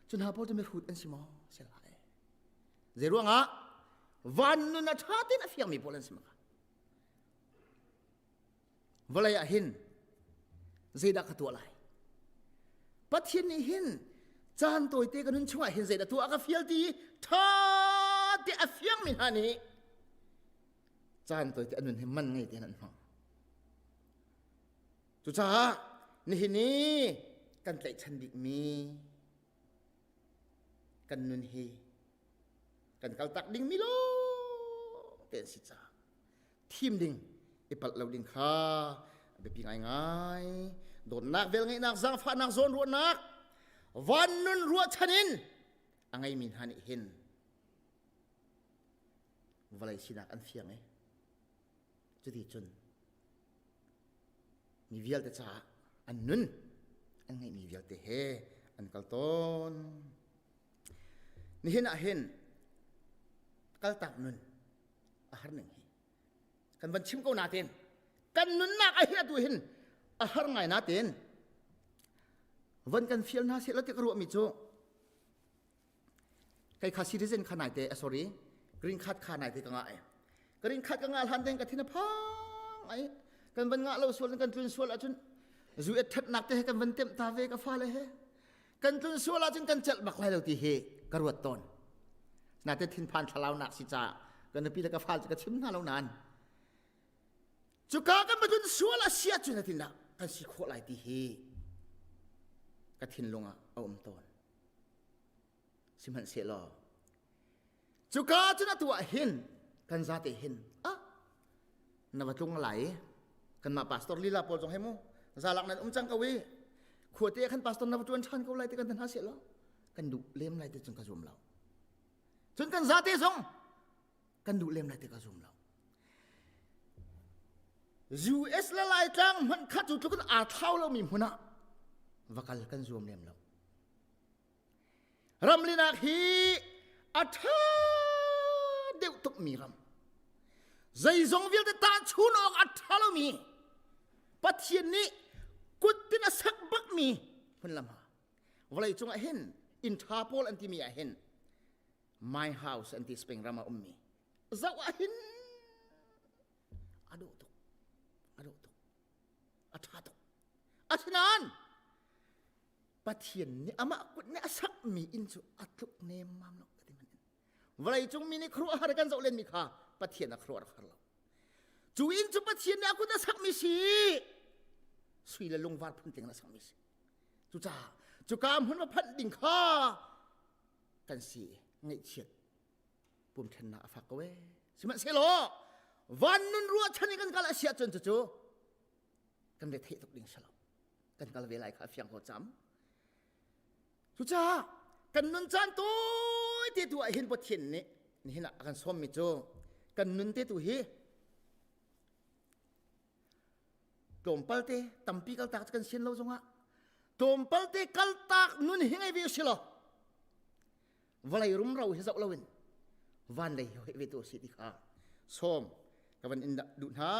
cu hna pawl cu mihrut an si maw si hlah zei ruangah van nun a ṭha tein a fiangmi pawl an si maka Vawlei ah hin zeidah ka tuah lai? Pathian nih hin caan tawite ka nun chungah hin zeidah tuah a ka fial ti ṭha te a fiangmi hna nih caan tawite a nun hi man ngei tein an hmang. Cucaah nihin i kan tlaihchan bikmi kan nun hi kan kaltak dingmi lawng te an si caah thim ding i palh lo ding kha a biapi ngaingai dawtnak velngeihnak zaangfahnak zawnruahnak. Van nun ruahchan in a ngeimi hna nih hin vawlei sinak an fiang i cuti cun mi vialte caah an nun an ngeihmi vialte he an kal tawn. Nihin ah hin kaltak nun a har ning hi kan van chim ko natin kan nunnak a hi atu hin a har ngai natin van kan fial hna seh la ti ka ruahmi cu Kei kha citizen kha nai te, sorry, green card kha nai te ka ngah ai. Green card ka ngah hlan ten ka thin a phang ai. Kan van ngah lo sual kan tlun sual ahcun zu et thatnak te he kan van temh ta ve ka fale he. Kan tlun sual ahcun kan celh bak lai lo ti hi ka ruat tawn. Na te thinphan thlalau nak si ca ka nupi le ka fal cu ka chim hna lo nain Cuka kan va sual a si ahcun atin ah kan si khawh lai ti hi ka thinlung ah a um tawn. Sihmanhsehlaw cuka cun atu ah hin kan zate hin ah na va tlung lai kanmah pastor lila pawl zong he mu zalak nan um cang ko i khuate khan pastor na va ṭuan ṭhan ko lai ti kan ti hna seh law kan duh lem lai ti cun ka zum lo cun kan zate zong kan duh lem lai ti ka zum lo US le Laitlang hmanh kha cu tluk in aa thlau lomi hmun ah va kal kan zuam lem lo ramlinak hi a ṭha deuh tukmi ram zeizong vialte tahchun awk a ṭha lomi Pathian nih kuttin a sak bakmi hmun lam ha vawlei cungah hin inn ṭha pawl an timi ah hin my house an ti Spain ram ah ummi zoh ah hin a dawh tuk a dawh tuk a ṭha tuk asinain Pathian nih amah kut nih a sakmi inn cu a tluk nemmam lo ti man in vawlei cung mi nih khuaruahhar kan zoh lenmi kha Pathian a khuaruah har lo cu inn cu Pathian nih a kut a sakmi si sui le lungvar phuntling a sakmi si cucaah cuka hmun va phanh ding kha kan si ngaihchiat pumthennak a fak ko ee sihmanhsehlaw van nun ruahchan in kan kal a si ahcun cucu kan re theih tuk ding si lo kan kal ve lai kha a fiang ko cam cucaah kan nun caan tawi te tu ah hin Pathian nih nihin ah a kan sawmmi cu kan nun te tu hi tlawmpal te tampi kaltak cu kan sian lo zongah tlawmpal te kaltak nun hi ngei ve si lo vawlei rumro hi zoh loin van lei hi hoi ve tu si ti kha sawm ka van in duh hna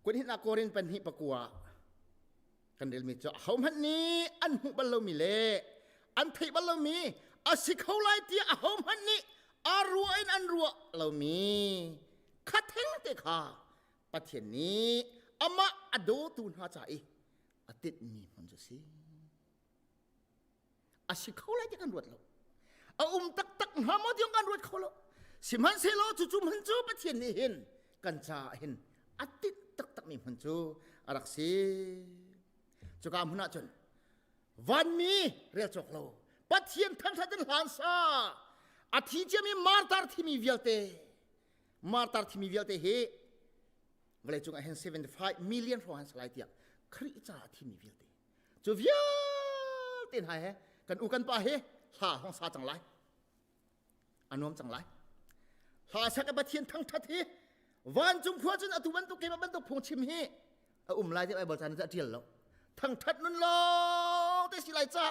Kun hin Korin panhnih pakua kan relmi cu ahohmanh nih an hmuh bal lomi le an theih bal lomi a si kho lai tiah ahohmanh nih a ruah in an ruah lomi kha theng te kha Pathian nih amah a dawtu hna ca i a tinhmi hmun cu si. A si kho lai ti kan ruat lo. A um taktak hnga maw tiang kan ruat kho lo. Sihmanhsehlaw cucu hmun cu Pathian nih hin kan caah hin a tinh taktakmi hmun cu a rak si. Cuka hmun ah cun vanmi rel cawk lo Pathian thangṭhat in hlan sa a thi ciami martar thimi vialte martar thimi vialte hi vawleicung ah hin 75 million hrawng han salai tiah Khrih caah a thimi vialte cu vialte hna he kan u kan pa he hla hong sa cang lai a nuam cang lai hla sak Pathian thangthat hi vancung khua cun atu bantuk keimah bantuk phungchim hi a um lai ti Bible caan a tial lo thangthat nun lawng te si lai ca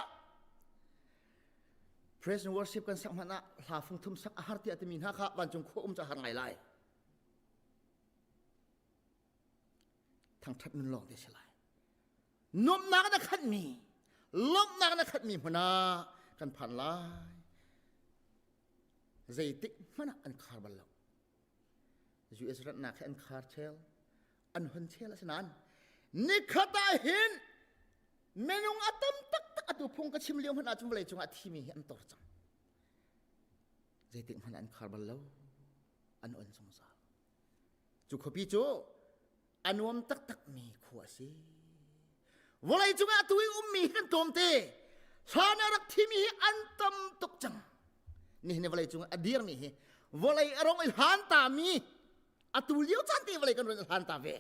praise and worship kan sak hmanh ah hla fung thum sak a har tiah timi hna kha vancung khua um ca har ngai lai thangthat nun lawng te si lai nuamhnak na khatmi lawmhnak na khatmi hmun ah kan phan lai zeitik hmanh ah an khar bal lo US ratnak hi an khar chel an hon chel asinain nikhat ah hin minung a tam taktak atu phung ka chim lio hmanh ah cun vawlei cungah thimi hi an tor cang zeitik hmanh an khar bal lo an on zungzal Cu khuapi cu a nuam taktakmi khua a si. Vawlei cungah atu i ummi hi kan tlawmte. Hlan ah rak thimi hi an tam tuk cang. Nihin vawlei cungah a dirmi hi vawlei a rong i hlan tami atu lio caan te vawlei kan run i hlan ta ve.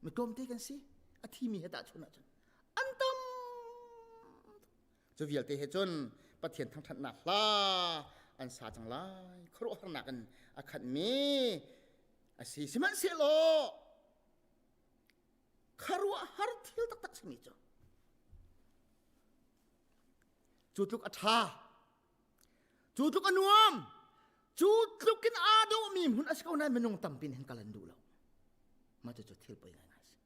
Mi tlawmte kan si. A thimi he tahchunh ahcun an tam. Cu vialte he cun Pathian thangṭhatnak hla an sa cang lai. Khuaruahharnak in a khatmi a si. Sihmanhsehlaw khuaruahhar thil taktak simi cu cu tluk a ṭha cu tluk a nuam cu tluk in aa dawhmi hmun a si ko nain minung tampi nih hin kal an duh lo mah cucu thil poi ngaingai a si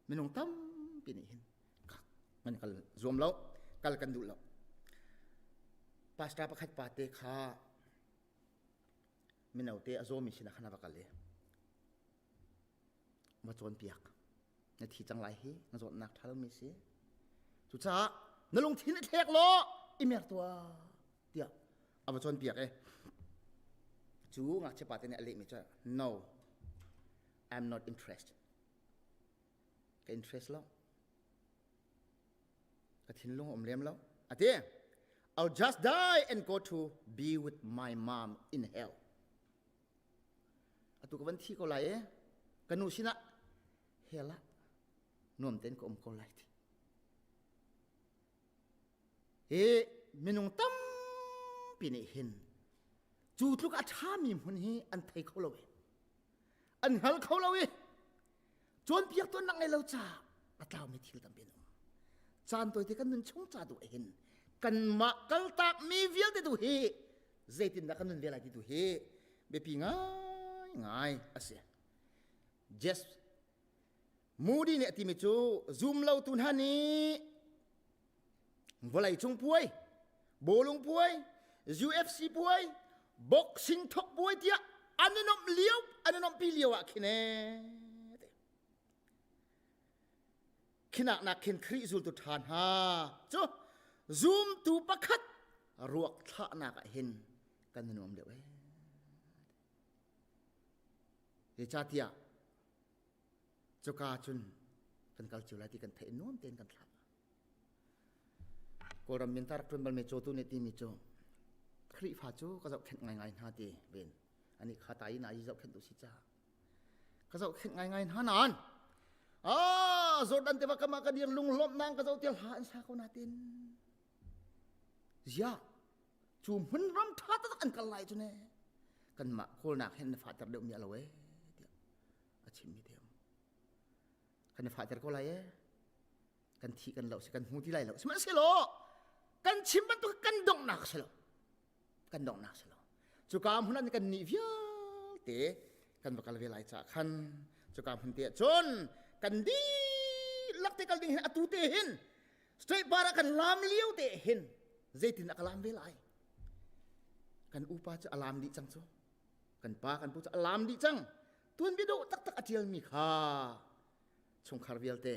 minung tampi nih hin kan kal zuam lo kal kan duh lo pastor pakhat pa te kha mino te a zawmi sinah khan a va kal i va cawnpiak na thi cang lai hi na zawtnak ṭha lomi si cucaah na lungthin i thlek law i mer tuah tiah a va cawnpiak i cu ngakchia pa te nih a lehmi cu no I'm not interested ka interest lo ka thinlung um lem lo ati I'll just die and go to be with my mom in hell atu ka van thi ko lai e ka nu sinah hell ah nuam tein ka um ko lai ti hi minung tampi nih hin cu tluk a ṭhami hmun hi an thei kho lo i an hngal kho lo i cawnpiak tuannak ngei lo caah a tlaumi thil tampi an um caan tawite kan nun chung ca duh hin kanmah kaltak mi vialte tu hi zeitindah kan nun ve lai ti tu hi biapi ngai ngai a si Jess Moody nih a timi cu zum lo tu hna nih vawlei cung puai bawlung puai UFC puai boxing thok puai tiah an i nomh lio an i nomhpi lio ah khin ee khinak nak khin Khrih zultu ṭha hna cu zumtu pakhat ruak thlahnak ah hin kan i nuam deuh ee zeicahtiah cuka cun kan kal cio lai ti kan theih nuam tein kan thlah Kawlram min ta rak ṭuan balmi cawtu nih timi cu Khrihfa cu ka zohkhenh ngaingai hna ti ven ani kha ta i na i zohkhenh tu si ca ka zohkhenh ngaingai hna nain ah Jordan tiva kam ah ka dir lunglawmhnak ka zoh tial hla an sa ko natin zia cu hmun ram ṭha taktak an kal lai cu ne kanmah kawlnak hin na fahter deuh mi a lo e tiah a chimmi te um kan i fahter ko lai e kan thi kan lo si kan hmu ti lai lo sihmanhsehlaw kan chim bantuk kan donghnak si lo kan donghnak si lo cuka hmun ah kan nih vialte kan va kal ve lai ca khan cuka hmun te ah cun kan dihlak te kal ding hin atu te hin straight bar ah kan lam lio te hin zeitin a ka lam ve lai kan upa cu a lam dih cang cu kan pa kan pu cu a lam dih cang tuan bia dawh taktak a tialmi kha chungkhar vialte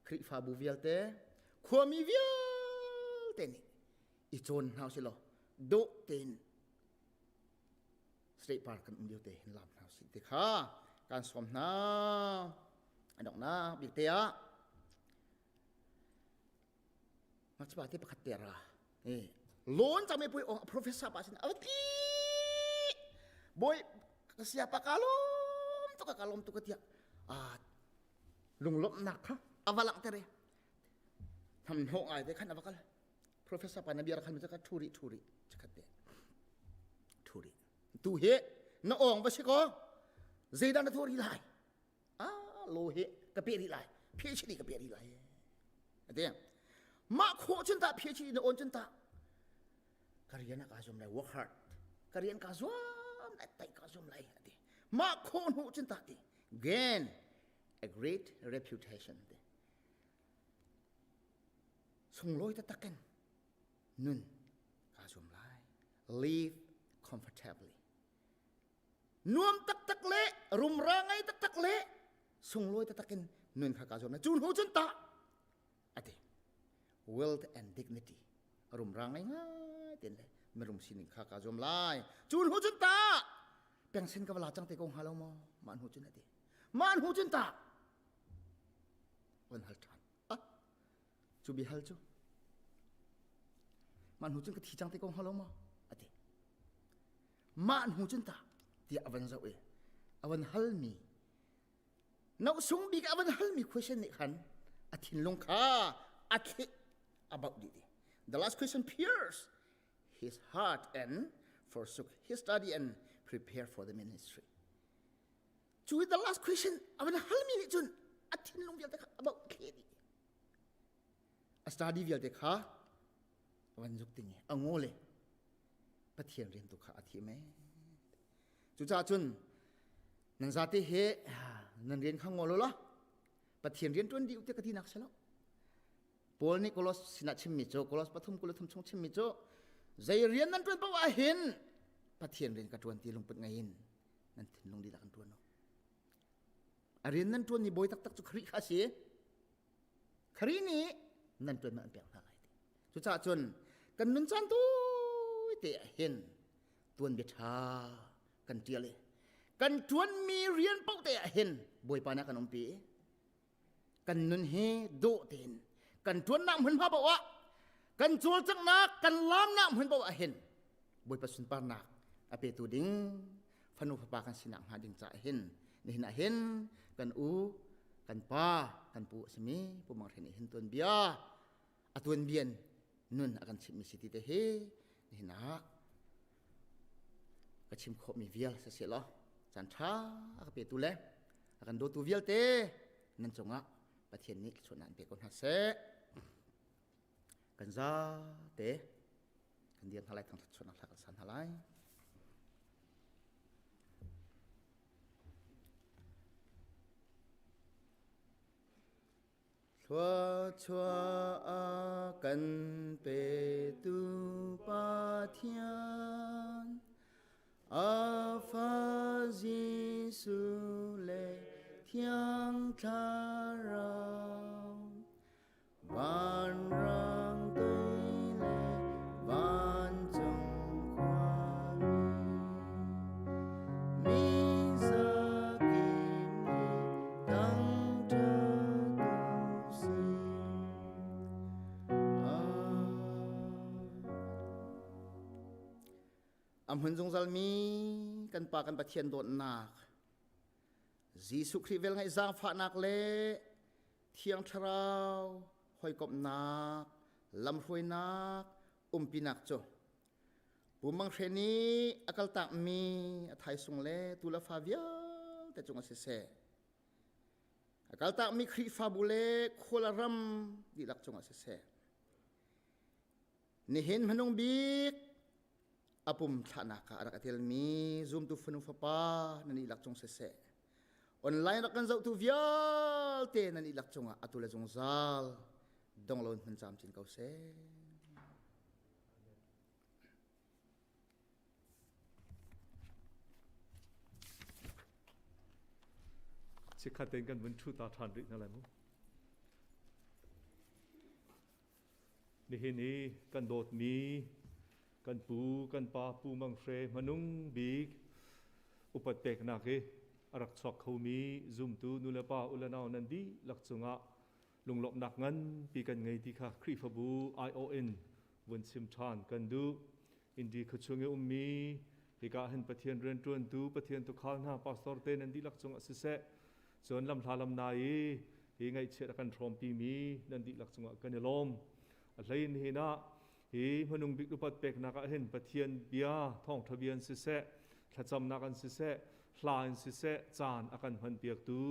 Khrihfabu vialte khuami vialte nih i cawn hna usih law dawh tein state park kan um lio te hin lam hna usih ti kha kan sawm hna a donghnak bik te ah ngakchia te pakhat te ra eh loan chame pui ong professor pa sin ati boy ka siapa kalom tu ka kalom tu ka tia a lunglawmhnak kha a va langhter i hnamhnawh ngai te khan a va kal professor pa na bia khan ka thu rih thu rih chikhat te thu rih tu hi na ong va si ko zeidah na thu rih lai a lo hi ka pe rih lai PhD ka pe rih lai ati mah khawh cun ta PhD na on cun ta ka rian ka zuam lai work hard ka rian ka zuam lai tai ka zuam lai ati mah khawh hnu cun ta ti gain a great reputation ti sunglawi taktak in nun kaa zuam lai live comfortably nuam taktak le rumra ngei taktak le sunglawi taktak in nun kha kaa zuam lai cu hnu cun tah ati wealth and dignity rumra ngai ngai ten le mirum sining kha kaa zuam lai cu hnu cun tah pengsen ka vala cang te ko hnga lo maw mah hnu cun ati mah hnu cun tah on hal ṭhan ah cu bia hal cu mah hnu cun ka thi cang te ko hnga lo maw ati mah hnu cun tah tiah a van zoh i. A van halmi nosung bik a van halmi question nih khan a thinlung kha a thleh a bauh dih. The last question pierced his heart and forsook his study and prepare for the ministry. Cu the last question a van halmi nih cun a thinlung vialte kha a bauh thleh dih. A study vialte kha a van zuk ting i a ngol i Pathian rian tu kha a thim ee. Cucaah cun nan zate he nan rian kha ngol law Pathian rian ṭuan dih u tiah ka tinak si lo. Paul nih Kolos sinah chimmi cu Kolos pathum 23 chung chimmi cu zei rian nan ṭuan paoh ah hin Pathian rian ka ṭuan ti lungput ngei in nan thinlung dihlak in ṭuan u. A rian nan ṭuan ni bawi taktak cu Khrih kha a si. Khrih nih nan ṭuan man an pek hna lai ti. Cucaah cun kan nun caan te ah hin tuanbia ṭha kan ṭial i kan ṭuanmi rian paoh te ah hin Bawipa nih a kan umpi i kan nun hi dawh tein kan ṭuannak hmunhma paoh ah kan cawlcanghnak kan laamnak hmun paoh ah hin Bawipa sunparnak a petu ding fanu fapa kan sinak hnga ding caah hin nihin ah hin kan u kan pa kan pu a simi Pu Mang Hre nih hin tuanbia a tuanbian nun a kan chimhmi si ti te hi nihin ah ka chim khawhmi vial siseh law caan ṭha a ka petu le a kan dawtu vialte nan cungah Pathian nih thluachuahnak in pe ko hna seh. Kan zate kan dir hna lai thangṭhat chuahnak hla kan sa hna lai. Thluachuah a kan petu Pathian a fa Jesuh le Thiang Thlarau vanrang tui le vancung khuami mi zakip nih thangṭhat u sih. A hmun zungzalmi kan Pa kan Pathian dawtnak Jesuh Khrih velngeih zaangfahnak le Thiang Thlarau hawikomhnak, lamhruainak, umpinak cu Pu Mang Hre nih a kaltakmi a thaisung le tu le fa vialte cungah siseh, a kaltakmi Khrihfabu le khual ram dihlak cungah siseh, nihin hmanung bik a pum thlahnak ah a rak i telmi zumtu fanu fapa nan dihlak cung siseh, online rak kan zohtu vialte nan dihlak cungah atu le zungzal dong loin hmun camcin ko seh. Chikkhat tein kan vun ṭhu ta ṭhan rih hna lai mu. Nihin i kan dawtmi kan pu kan pa Pu Mang Hre hmanung bik upat peknak i a rak chuak khomi zumtu nulepa ulenau nan dihlak cungah lunglawmhnak nganpi kan ngei ti kha Khrihfabu aiawh in vun chim ṭhan kan duh. Indi khuachung i ummi hika hin Pathian rianṭuantu Pathian tuukhal hna pastor te nan dihlak cungah siseh cun lamhla lamna i hi ngaihchiat a kan hrawmpimi nan dihlak cungah kan i lawm. A hlein hin ah hi hmanung bik upat peknak ah hin Pathian bia thawngṭha bia in siseh thlacamnak an siseh hla in siseh caan a kan hmanpiaktu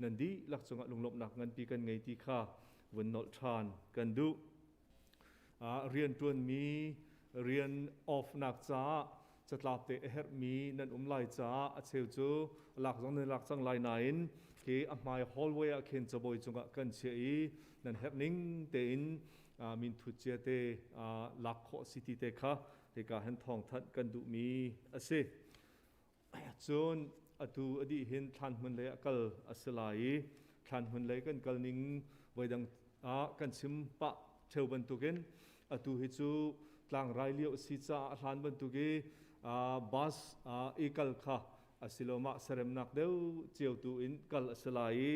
nan dihlak cungah lunglawmhnak nganpi kan ngei ti kha vun nolh ṭhan kan duh. Rianṭuanmi rian off nak caah catlap te a herhmi nan um lai caah a cheu cu lak zong nan lak cang lai nain khi a hmai hallway ah khin cabawi cungah kan chiah i nan herh ning tein min thut cia te lak khawh si ti te kha hika hin thawngthanh kan duhmi a si. Cun atu a dih hin thlan hmun lei ah kal a si lai i thlan hmun lei kan kal ning voidang ah kan chim pah ṭheo bantukin atu hi cu tlangrai lio a si caah a hlan bantuk i bus i kal kha asilomah seremnak deuh cio tu in kal a si lai i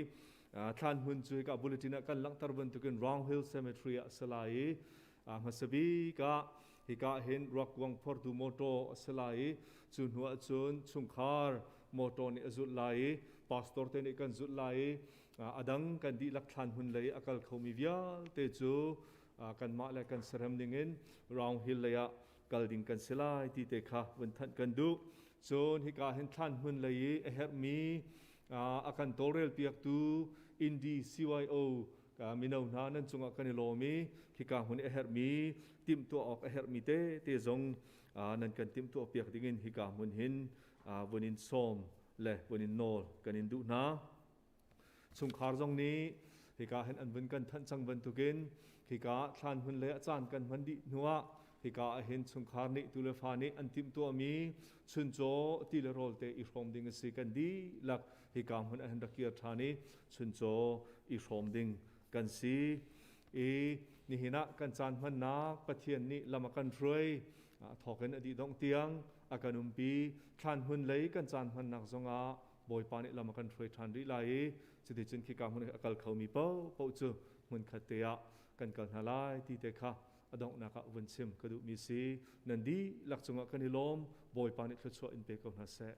thlan hmun cu hika bulletin ah kan langhter bantukin Round Hill Cemetery ah a si lai i hmasa bik ah hika hin ruakkuang phortu motor a si lai i cu hnu ah cun chungkhar motor nih a zulh lai i pastor te nih kan zulh lai i a dang kan dihlak thlan hmun lei a kal khomi vialte cu kanmah le kan sarem dingin Round Hill lei ah kal ding kan si lai ti te kha vun thanh kan duh. Cun hika hin thlan hmun lei i a herhmi a kan tawlrel piaktu Indi CYO mino hna nan cungah kan i lawm i khika hmun i a herhmi timhtuah awk a herhmi te te zong nan kan timhtuah piak dingin hika hmun hin vun in sawm le vun in nawl kan in duh hna. Chungkhar zong nih hika hin an vun kan thanh cang bantukin hika thlan hmun le a caan kan hman dih hnuah hika ah hin chungkhar nih tu le fa nih an timhtuahmi chuncaw ti le rawl te i hrawm ding a si. Kan dihlak hika hmun ah hin rak kir ṭhan i chuncaw i hrawm ding kan si i nihin ah kan caan hmannak Pathian nih lam a kan hruai, thawk in a dih dongh tiang a kan umpi. Thlan hmun lei kan caan hmannak zongah Bawipa nih lam a kan hruai ṭhan rih lai i cuticun khika hmun a kal khomi paohpaoh cu hmunkhat te ah kan kal hna lai ti te kha a donghnak ah vun chim ka duhmi si. Nan dihlak cungah kan i lawm. Bawipa nih thluachuah in pe ko hna seh.